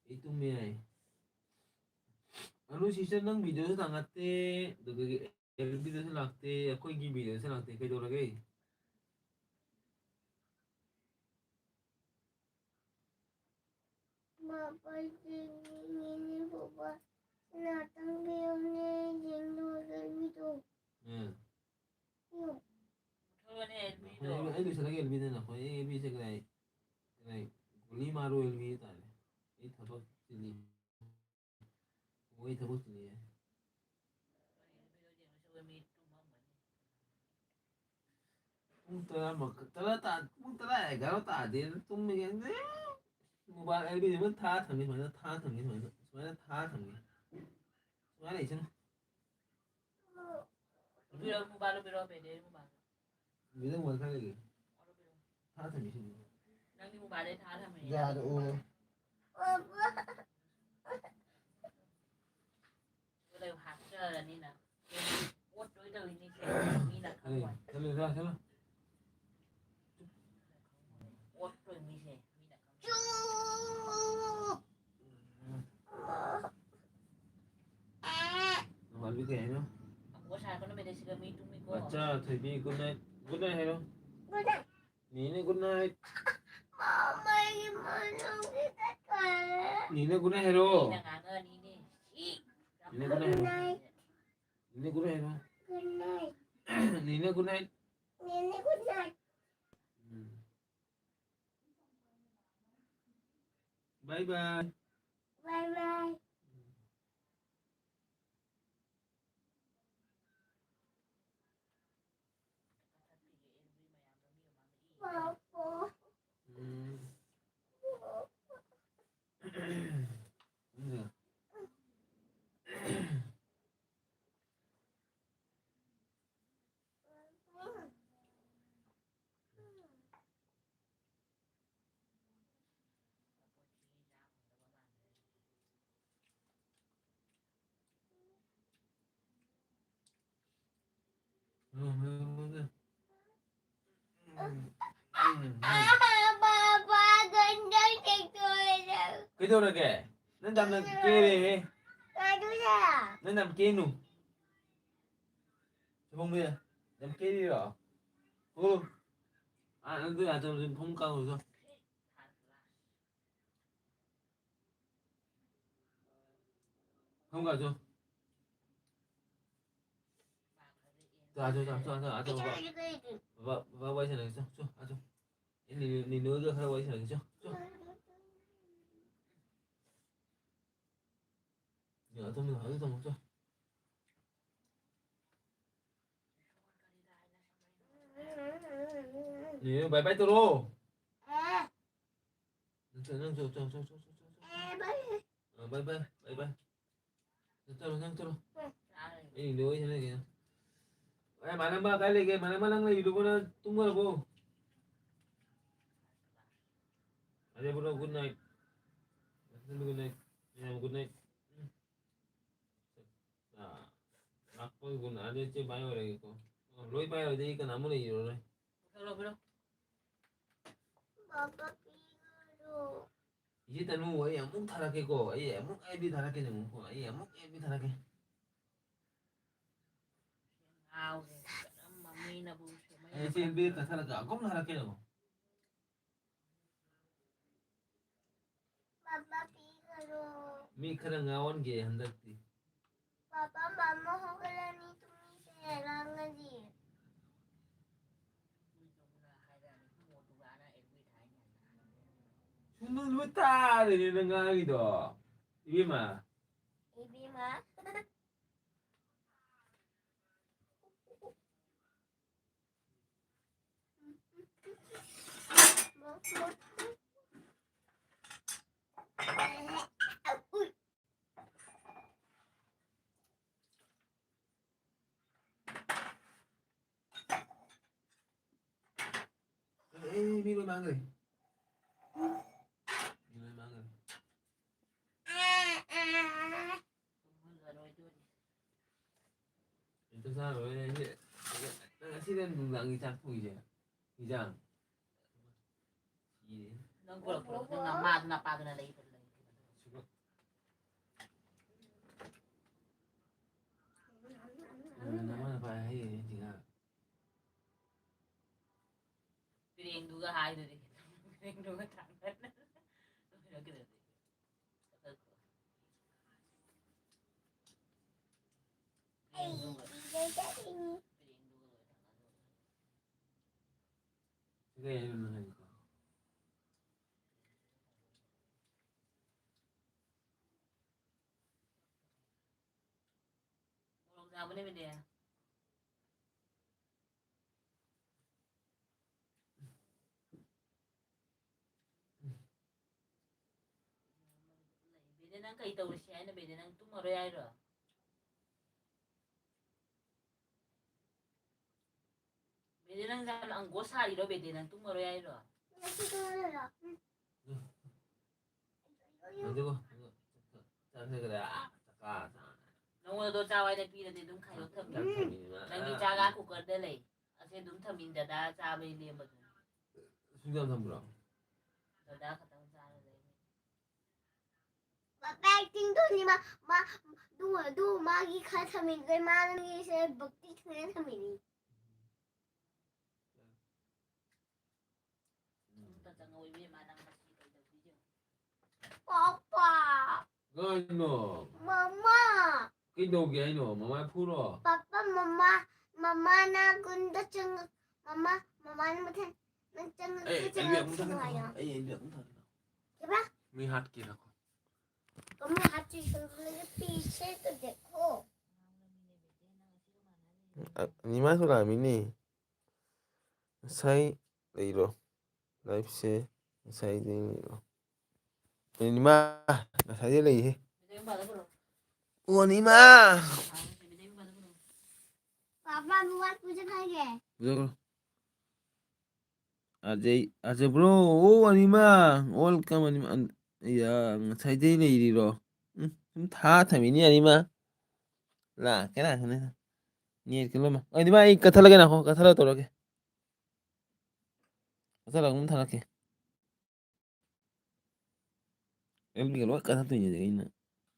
ꯑꯩ ꯇꯨꯝꯕ ꯌꯥꯏ꯫ ꯑꯅꯨ ꯁꯤꯁꯇꯔ, ꯅꯪ ꯚꯤꯗꯤꯑꯣꯁꯨ ꯊꯥꯡꯒꯠꯇꯦ, ꯑꯗꯨꯗꯒꯤ ꯑꯦꯜ ꯕꯤꯗꯁꯨ ꯂꯥꯛꯇꯦ, ꯑꯩꯈꯣꯏꯒꯤ ꯚꯤꯗꯤꯑꯣꯁꯨ ꯂꯥꯛꯇꯦ, ꯀꯩꯗꯧꯔꯒꯦ? ꯕꯕꯥ, ꯌꯦꯡꯅꯤꯡꯉꯤꯅꯦ ꯕꯕꯥ, ꯉꯥꯛꯇꯪ ꯄꯤꯌꯨꯅꯦ, ꯌꯦꯡꯂꯨꯔꯒꯦ ꯑꯦꯜꯕꯤꯗꯣ꯫ ꯎꯝ꯫ ꯌꯦꯡꯉꯨ꯫ ꯃꯨꯊꯠꯂꯣꯅꯦ ꯑꯦꯜꯕꯤꯗꯣ꯫ ꯑꯩ, ꯑꯩ ꯂꯣꯏꯁꯤꯜꯂꯒꯦ ꯑꯦꯜꯕꯤꯗ ꯅꯈꯣꯏ꯫ ꯑꯩ ꯑꯦꯜꯕꯤꯁꯦ ꯀꯗꯥꯏ, ꯀꯗꯥꯏ, ꯒꯨꯂꯤ ꯃꯥꯔꯨ ꯑꯦꯜꯕꯤ ꯇꯥꯔꯦ꯫ ꯑꯩ ꯊꯕꯛ ꯆꯤꯜꯂꯤ꯫ ꯑꯩ ꯊꯕꯛ ꯆꯤꯜꯂꯤ꯫ ꯄꯨꯡ ꯇꯔꯥ ꯃꯈꯥꯏ, ꯇꯔꯥ ꯇꯥ-, ꯄꯨꯡ ꯇꯔꯥ ꯑꯦꯒꯥꯔꯣ ꯇꯥꯗꯦꯅ ꯇꯨꯝꯃꯒꯦ꯫ ꯃꯣꯕꯥꯏꯜ ꯑꯦꯜꯕꯤꯁꯦ ꯃꯣꯏ ꯊꯥ ꯊꯝꯒꯦ, ꯁꯨꯃꯥꯏꯅ ꯊꯥ ꯊꯝꯒꯦ, ꯁꯨꯃꯥꯏꯅ, ꯁꯨꯃꯥꯏꯅ ꯊꯥ ꯊꯝꯒꯦ꯫ ꯁꯨꯃꯥꯏꯅ ꯂꯩꯁꯅꯨ꯫ ꯄꯤꯔꯛꯑꯣ, ꯃꯣꯕꯥꯏꯜꯗꯣ ꯄꯤꯔꯛꯑꯣ, ꯄꯦꯗꯦ, ꯃꯣꯕꯥꯏꯜꯗꯣ꯫ ꯃꯤꯅ ꯃꯣꯕꯥꯏꯜ ꯈꯔ ꯂꯩꯒꯦ꯫ ꯊꯥ ꯊꯝꯃꯤꯁꯤꯗꯤ꯫ ꯅꯪꯗꯤ ꯃꯣꯕꯥꯏꯜꯗꯩ ꯊꯥ ꯊꯝꯃꯦ꯫ ꯌꯥꯔꯦ, ꯑꯣ꯫ ꯑꯗꯨꯒ ꯂꯩꯌꯨ, ꯍꯥꯞꯆꯔꯅꯤ ꯅꯪ꯫ ꯑꯣꯠꯇꯣꯏ ꯇꯧꯏꯅꯤ ꯁꯦ, ꯃꯤꯅ ꯈꯪꯉꯣꯏ꯫ ꯆꯠꯂꯨ, ꯆꯠꯂꯨ, ꯆꯠꯂꯨ꯫ ꯑꯣꯠꯇꯣꯏ ꯃꯤꯁꯦ, ꯃꯤꯅ ꯈꯪꯉꯣꯏ꯫ ꯅꯣꯡꯉꯥꯟꯕꯤ ꯀꯩ ꯍꯥꯏꯅꯣ? ꯑꯃꯨꯛ ꯁꯥꯔꯛꯀꯅꯨ, ꯃꯦꯗꯦꯁꯤꯒ ꯃꯤ ꯇꯨꯝꯃꯤꯀꯣ꯫ ꯃꯆꯥ ꯊꯣꯏꯕꯤ, good night꯫ Good night ꯍꯥꯏꯔꯣ꯫ Good night꯫ ꯅꯦꯅꯦ, good night꯫ ꯃꯃꯩ ꯃꯅꯨꯡꯁꯤꯗ ꯀꯥꯔꯦ꯫ ꯅꯦꯅꯦ, good night ꯍꯥꯏꯔꯣ꯫ ꯃꯤꯅ ꯉꯥꯡꯉꯅꯤꯅꯦ꯫ ꯁꯤ꯫ ꯅꯦꯅꯦ, good night ꯍꯥꯏꯔꯣ꯫ Good night꯫ ꯅꯦꯅꯦ, good night ꯍꯥꯏꯔꯣ꯫ Good night꯫ ꯅꯦꯅꯦ, good night꯫ Bye bye. Bye bye. ꯎꯝ꯫ ꯎꯝ꯫ ꯀꯩꯗꯧꯔꯒꯦ? ꯅꯪ ꯌꯥꯝꯅ ꯀꯦꯔꯦꯍꯦ꯫ ꯅꯪ ꯌꯥꯝ ꯀꯦꯅꯨ꯫ ꯁꯤꯕꯣꯡꯕꯤ, ꯌꯥꯝ ꯀꯦꯔꯤꯔꯣ? ꯑꯣ꯫ ꯑꯥ, ꯑꯗꯨ ꯌꯥꯗꯕꯗꯨ ꯐꯃꯨꯡ ꯀꯥꯔꯨꯆꯣ꯫ ꯐꯃꯨꯡ ꯀꯥꯔꯨꯆꯣ꯫ ꯆꯣ, ꯆꯣ, ꯆꯣ, ꯆꯣ, ꯆꯣ, ꯆꯣ, ꯕꯕꯥ, ꯕꯕꯥ ꯋꯥꯔꯤ ꯁꯥꯟꯅꯒꯦ, ꯆꯣ, ꯆꯣ, ꯑꯥ ꯆꯣ꯫ ꯑꯦ, ꯅꯤꯅꯨ, ꯅꯤꯅꯨꯒ ꯈꯔ ꯋꯥꯔꯤ ꯁꯥꯟꯅꯒꯦ, ꯆꯣ, ꯆꯣ꯫ ꯌꯥ, ꯑꯗꯨꯝ, ꯑꯗꯨ ꯇꯝꯃꯣ, ꯆꯣ꯫ ꯅꯤꯅꯨ, bye bye ꯇꯧꯔꯣ꯫ ꯅꯪ ꯆꯣ, ꯅꯪ ꯆꯣ, ꯆꯣ, ꯆꯣ꯫ ꯑ, bye bye, bye bye꯫ ꯅꯪ ꯆꯠꯂꯣ, ꯅꯪ ꯆꯠꯂꯣ꯫ ꯑꯩ ꯂꯣꯏ ꯍꯥꯏꯅꯒꯦ꯫ ꯑꯦ, ꯃꯥꯂꯦꯝꯕ ꯀꯥꯏ ꯂꯩꯒꯦ? ꯃꯥꯂꯦꯝꯕ ꯅꯪ ꯂꯩꯔꯤꯗꯨꯕꯨ ꯅꯪ ꯇꯨꯝꯈ꯭ꯔꯕꯣ? ꯑꯔꯦ bro, good night꯫ Good night꯫ ꯃꯌꯥꯝ good night꯫ ꯎꯝ꯫ ꯑ, ꯂꯥꯛꯄ good night꯫ ꯑꯗꯨ ꯏꯆꯦ bye ꯑꯣꯏꯔꯒꯦꯀꯣ꯫ ꯑ, ꯂꯣꯏ bye ꯑꯣꯏꯔꯗꯤ ꯑꯩ ꯀꯅꯥꯃꯨꯛ ꯂꯩꯔꯔꯣꯏ꯫ ꯕꯕꯥ ꯄꯤꯒꯅꯨ꯫ ꯏꯆꯦ ꯇꯅꯨ, ꯑꯩ ꯑꯃꯨꯛ ꯊꯥꯔꯛꯀꯦꯀꯣ꯫ ꯑꯩ ꯑꯃꯨꯛ F B ꯊꯥꯔꯛꯀꯦ, ꯌꯦꯡꯉꯨꯀꯣ꯫ ꯑꯩ ꯑꯃꯨꯛ F B ꯊꯥꯔꯛꯀꯦ꯫ ꯉꯥꯎꯔꯦ꯫ ꯀꯔꯝꯕ ꯃꯤꯅꯕꯨ ꯁꯨꯃꯥꯏꯅ ꯑꯩ ꯏꯆꯦ F B ꯊꯥꯔꯛꯀꯦ, ꯑꯃꯨꯛ ꯊꯥꯔꯛꯀꯦ, ꯌꯦꯡꯉꯣ꯫ ꯄꯥꯄꯥ ꯄꯤꯒꯅꯨ꯫ ꯃꯤ ꯈꯔ ꯉꯥꯎꯍꯟꯒꯦ ꯍꯟꯗꯛꯇꯤ꯫ ꯄꯥꯄꯥ, ꯃꯃꯥ ꯍꯧꯒꯠꯂꯅꯤ, ꯇꯨꯃꯤꯟ ꯂꯥꯡꯉꯗꯤ꯫ ꯄꯨꯡ ꯂꯣꯏ ꯇꯥꯔꯦꯅꯦ ꯅꯪ ꯉꯥꯡꯉꯤꯗꯣ꯫ ꯏꯕꯦꯝꯃ꯫ ꯏꯕꯦꯝꯃ꯫ ꯑꯦ, ꯃꯤ ꯂꯣꯏ ꯃꯥꯡꯈ꯭ꯔꯦ꯫ ꯃꯤ ꯂꯣꯏ ꯃꯥꯡꯈ꯭ꯔꯦ꯫ ꯑꯝꯇ ꯆꯥꯔꯣꯏ ꯑꯩꯁꯦ꯫ ꯅꯪ ꯉꯁꯤꯅ ꯅꯨꯡꯗꯥꯡꯒꯤ ꯆꯥꯛ ꯊꯣꯡꯉꯤꯁꯦ? ꯏꯟꯖꯥꯡ? ꯁꯤꯔꯦ꯫ ꯅꯪ ꯄꯨꯔꯛꯄ꯭ꯔꯣ? ꯅꯪ ꯅꯃꯥꯗꯨ ꯅꯄꯥꯗꯨꯅ ꯂꯩꯕ꯭ꯔꯣ? ꯁꯤꯕ꯫ ꯅꯃꯥ ꯅꯄꯥ ꯍꯥꯏꯔꯤꯅꯦ ꯁꯤꯒ꯫ ꯄꯤꯔꯦꯡꯗꯨꯒ ꯍꯥꯏꯗꯨꯗꯤ꯫ ꯄꯤꯔꯦꯡꯗꯨꯒ ꯊꯥꯡꯒꯠꯅ ꯂꯣꯏꯔꯛꯀꯗꯨꯗꯤ꯫ ꯄꯤꯔꯦꯡꯗꯨꯒ꯫ ꯄꯤꯔꯦꯡꯗꯨꯒ ꯂꯣꯏ ꯊꯥꯡꯒꯠꯅ꯫ ꯁꯤꯒ ꯌꯥꯏ ꯅꯪ ꯍꯥꯏꯗꯣ꯫ ꯃꯣꯔꯣꯛ ꯆꯥꯕ ꯅꯨꯃꯤꯠꯅꯦ꯫ ꯕꯦꯗꯦ, ꯅꯪ ꯀꯩ ꯇꯧꯔꯁꯤ ꯍꯥꯏꯅꯣ? ꯕꯦꯗꯦ, ꯅꯪ ꯇꯨꯝꯃꯔꯣꯏ ꯍꯥꯏꯔꯣ? ꯕꯦꯗꯦ, ꯅꯪ ꯌꯥꯝ ꯑꯪꯒꯣ ꯁꯥꯔꯤꯔꯣ? ꯕꯦꯗꯦ, ꯅꯪ ꯇꯨꯝꯃꯔꯣꯏ ꯍꯥꯏꯔꯣ? ꯉꯁꯤ ꯇꯨꯝꯃꯔꯣꯏ꯫ ꯎꯝ꯫ ꯑꯗꯨꯒ ꯆꯠꯈ꯭ꯔꯦ꯫ ꯑꯥ, ꯆꯠꯈ꯭ꯔꯦ꯫ ꯅꯉꯣꯟꯗꯣ ꯆꯥꯎ ꯍꯥꯏꯅ ꯄꯤꯔꯗꯤ ꯑꯗꯨꯝ ꯈꯥꯏꯗꯣꯛ ꯊꯝꯃꯤ꯫ ꯎꯝ꯫ ꯅꯪꯗꯤ ꯆꯥꯛ ꯑꯥ ꯀꯨꯀꯔꯗ ꯂꯩ꯫ ꯑꯁꯤ ꯑꯗꯨꯝ ꯊꯝꯃꯤꯟ ꯗꯗꯥ ꯆꯥꯕꯩ ꯂꯦꯝꯕꯗꯨ꯫ ꯁꯨꯡꯊꯝ ꯊꯝꯕ꯭ꯔꯣ? ꯗꯗꯥ ꯈꯛꯇꯪ ꯆꯥꯔ ꯂꯩ꯫ ꯄꯄꯥ acting ꯇꯧꯅꯤ ꯃꯥ, ꯃꯥ, ꯑꯗꯨ, ꯑꯗꯨ ꯃꯥꯒꯤ ꯈꯔ ꯊꯝꯃꯤꯟꯗꯣꯏ ꯃꯥꯅ ꯃꯤꯁꯦ ꯚꯛꯇꯤ ꯊꯨꯅ ꯊꯝꯃꯤꯅꯤ꯫ ꯎꯝ꯫ ꯑꯝꯇ ꯆꯪꯉꯛꯑꯣ ꯏꯕꯦꯝꯃ, ꯅꯪ ꯉꯁꯤ ꯀꯩꯗꯧꯕꯤꯔꯤꯅꯣ? ꯄꯥꯄꯥ꯫ ꯀꯩꯅꯣ? ꯃꯃꯥ꯫ ꯀꯩꯗꯧꯒꯦ ꯍꯥꯏꯅꯣ? ꯃꯃꯥ ꯐꯨꯔꯣ? ꯄꯥꯄꯥ, ꯃꯃꯥ, ꯃꯃꯥꯅ ꯀꯨꯟꯗ ꯆꯪꯉꯛ-, ꯃꯃꯥ, ꯃꯃꯥꯅ ꯃꯊꯟ, ꯅꯪ ꯆꯪꯉꯛ-, ꯑꯦ, ꯑꯩ ꯆꯪꯉꯛ-, ꯕꯦꯛ ꯑꯃꯨꯛ ꯊꯥꯒꯦ꯫ ꯆꯪꯉꯛꯑꯣ ꯍꯥꯏꯌꯣ꯫ ꯑꯩ, ꯑꯩ ꯕꯦꯛ ꯑꯃꯨꯛ ꯊꯥꯒꯦ꯫ ꯀꯩꯕ? ꯃꯤ ꯍꯥꯠꯀꯦ ꯉꯥꯏꯈꯣ꯫ ꯀꯃꯥꯏ ꯍꯥꯠꯇꯣꯏꯅꯣ? ꯄꯤꯁꯦ ꯇꯨ ꯗꯦꯈꯣ꯫ ꯑ, ꯑꯅꯤꯃꯥꯁꯨ ꯂꯥꯛꯑꯝꯃꯤꯅꯦ꯫ ꯉꯁꯥꯏ ꯂꯩꯔꯣ꯫ Live ꯁꯦ ꯉꯁꯥꯏꯗꯩ ꯂꯩꯔꯣ꯫ ꯑꯅꯤꯃꯥ, ꯉꯁꯥꯏꯗꯩ ꯂꯩꯍꯦ꯫ ꯑꯣ, ꯑꯅꯤꯃꯥ! ꯄꯥꯄꯥ, ꯃꯣꯕꯥꯏꯜ ꯄꯨꯖꯈ꯭ꯔꯒꯦ꯫ ꯄꯨꯖꯈ꯭ꯔꯣ꯫ ꯑꯖꯩ, ꯑꯖꯩ bro, ꯑꯣ, ꯑꯅꯤꯃꯥ, welcome ꯑꯅꯤꯃꯥ, ꯑꯟ-, ꯑꯌꯥ, ꯉꯁꯥꯏꯗꯩ ꯂꯩꯔꯤꯔꯣ? ꯎꯝ, ꯁꯨꯝ ꯊꯥ ꯊꯝꯃꯤꯅꯤ ꯑꯅꯤꯃꯥ꯫ ꯂꯥꯛꯀꯦ, ꯂꯥꯛꯀꯅꯤ꯫ Net ꯀ ꯂꯣꯏꯃꯛ꯫ ꯑꯅꯤꯃꯥ, ꯑꯩ ꯀꯠꯊꯠꯂꯒꯦ ꯉꯥꯏꯈꯣ, ꯀꯠꯊꯠꯂꯒ ꯇꯧꯔꯒꯦ꯫ ꯀꯠꯊꯠꯂꯒ ꯑꯗꯨꯝ ꯊꯥꯔꯛꯀꯦ꯫ L B ꯒ ꯂꯣꯏ ꯀꯠꯊꯠꯇꯣꯏꯅꯦ ꯑꯩꯅ꯫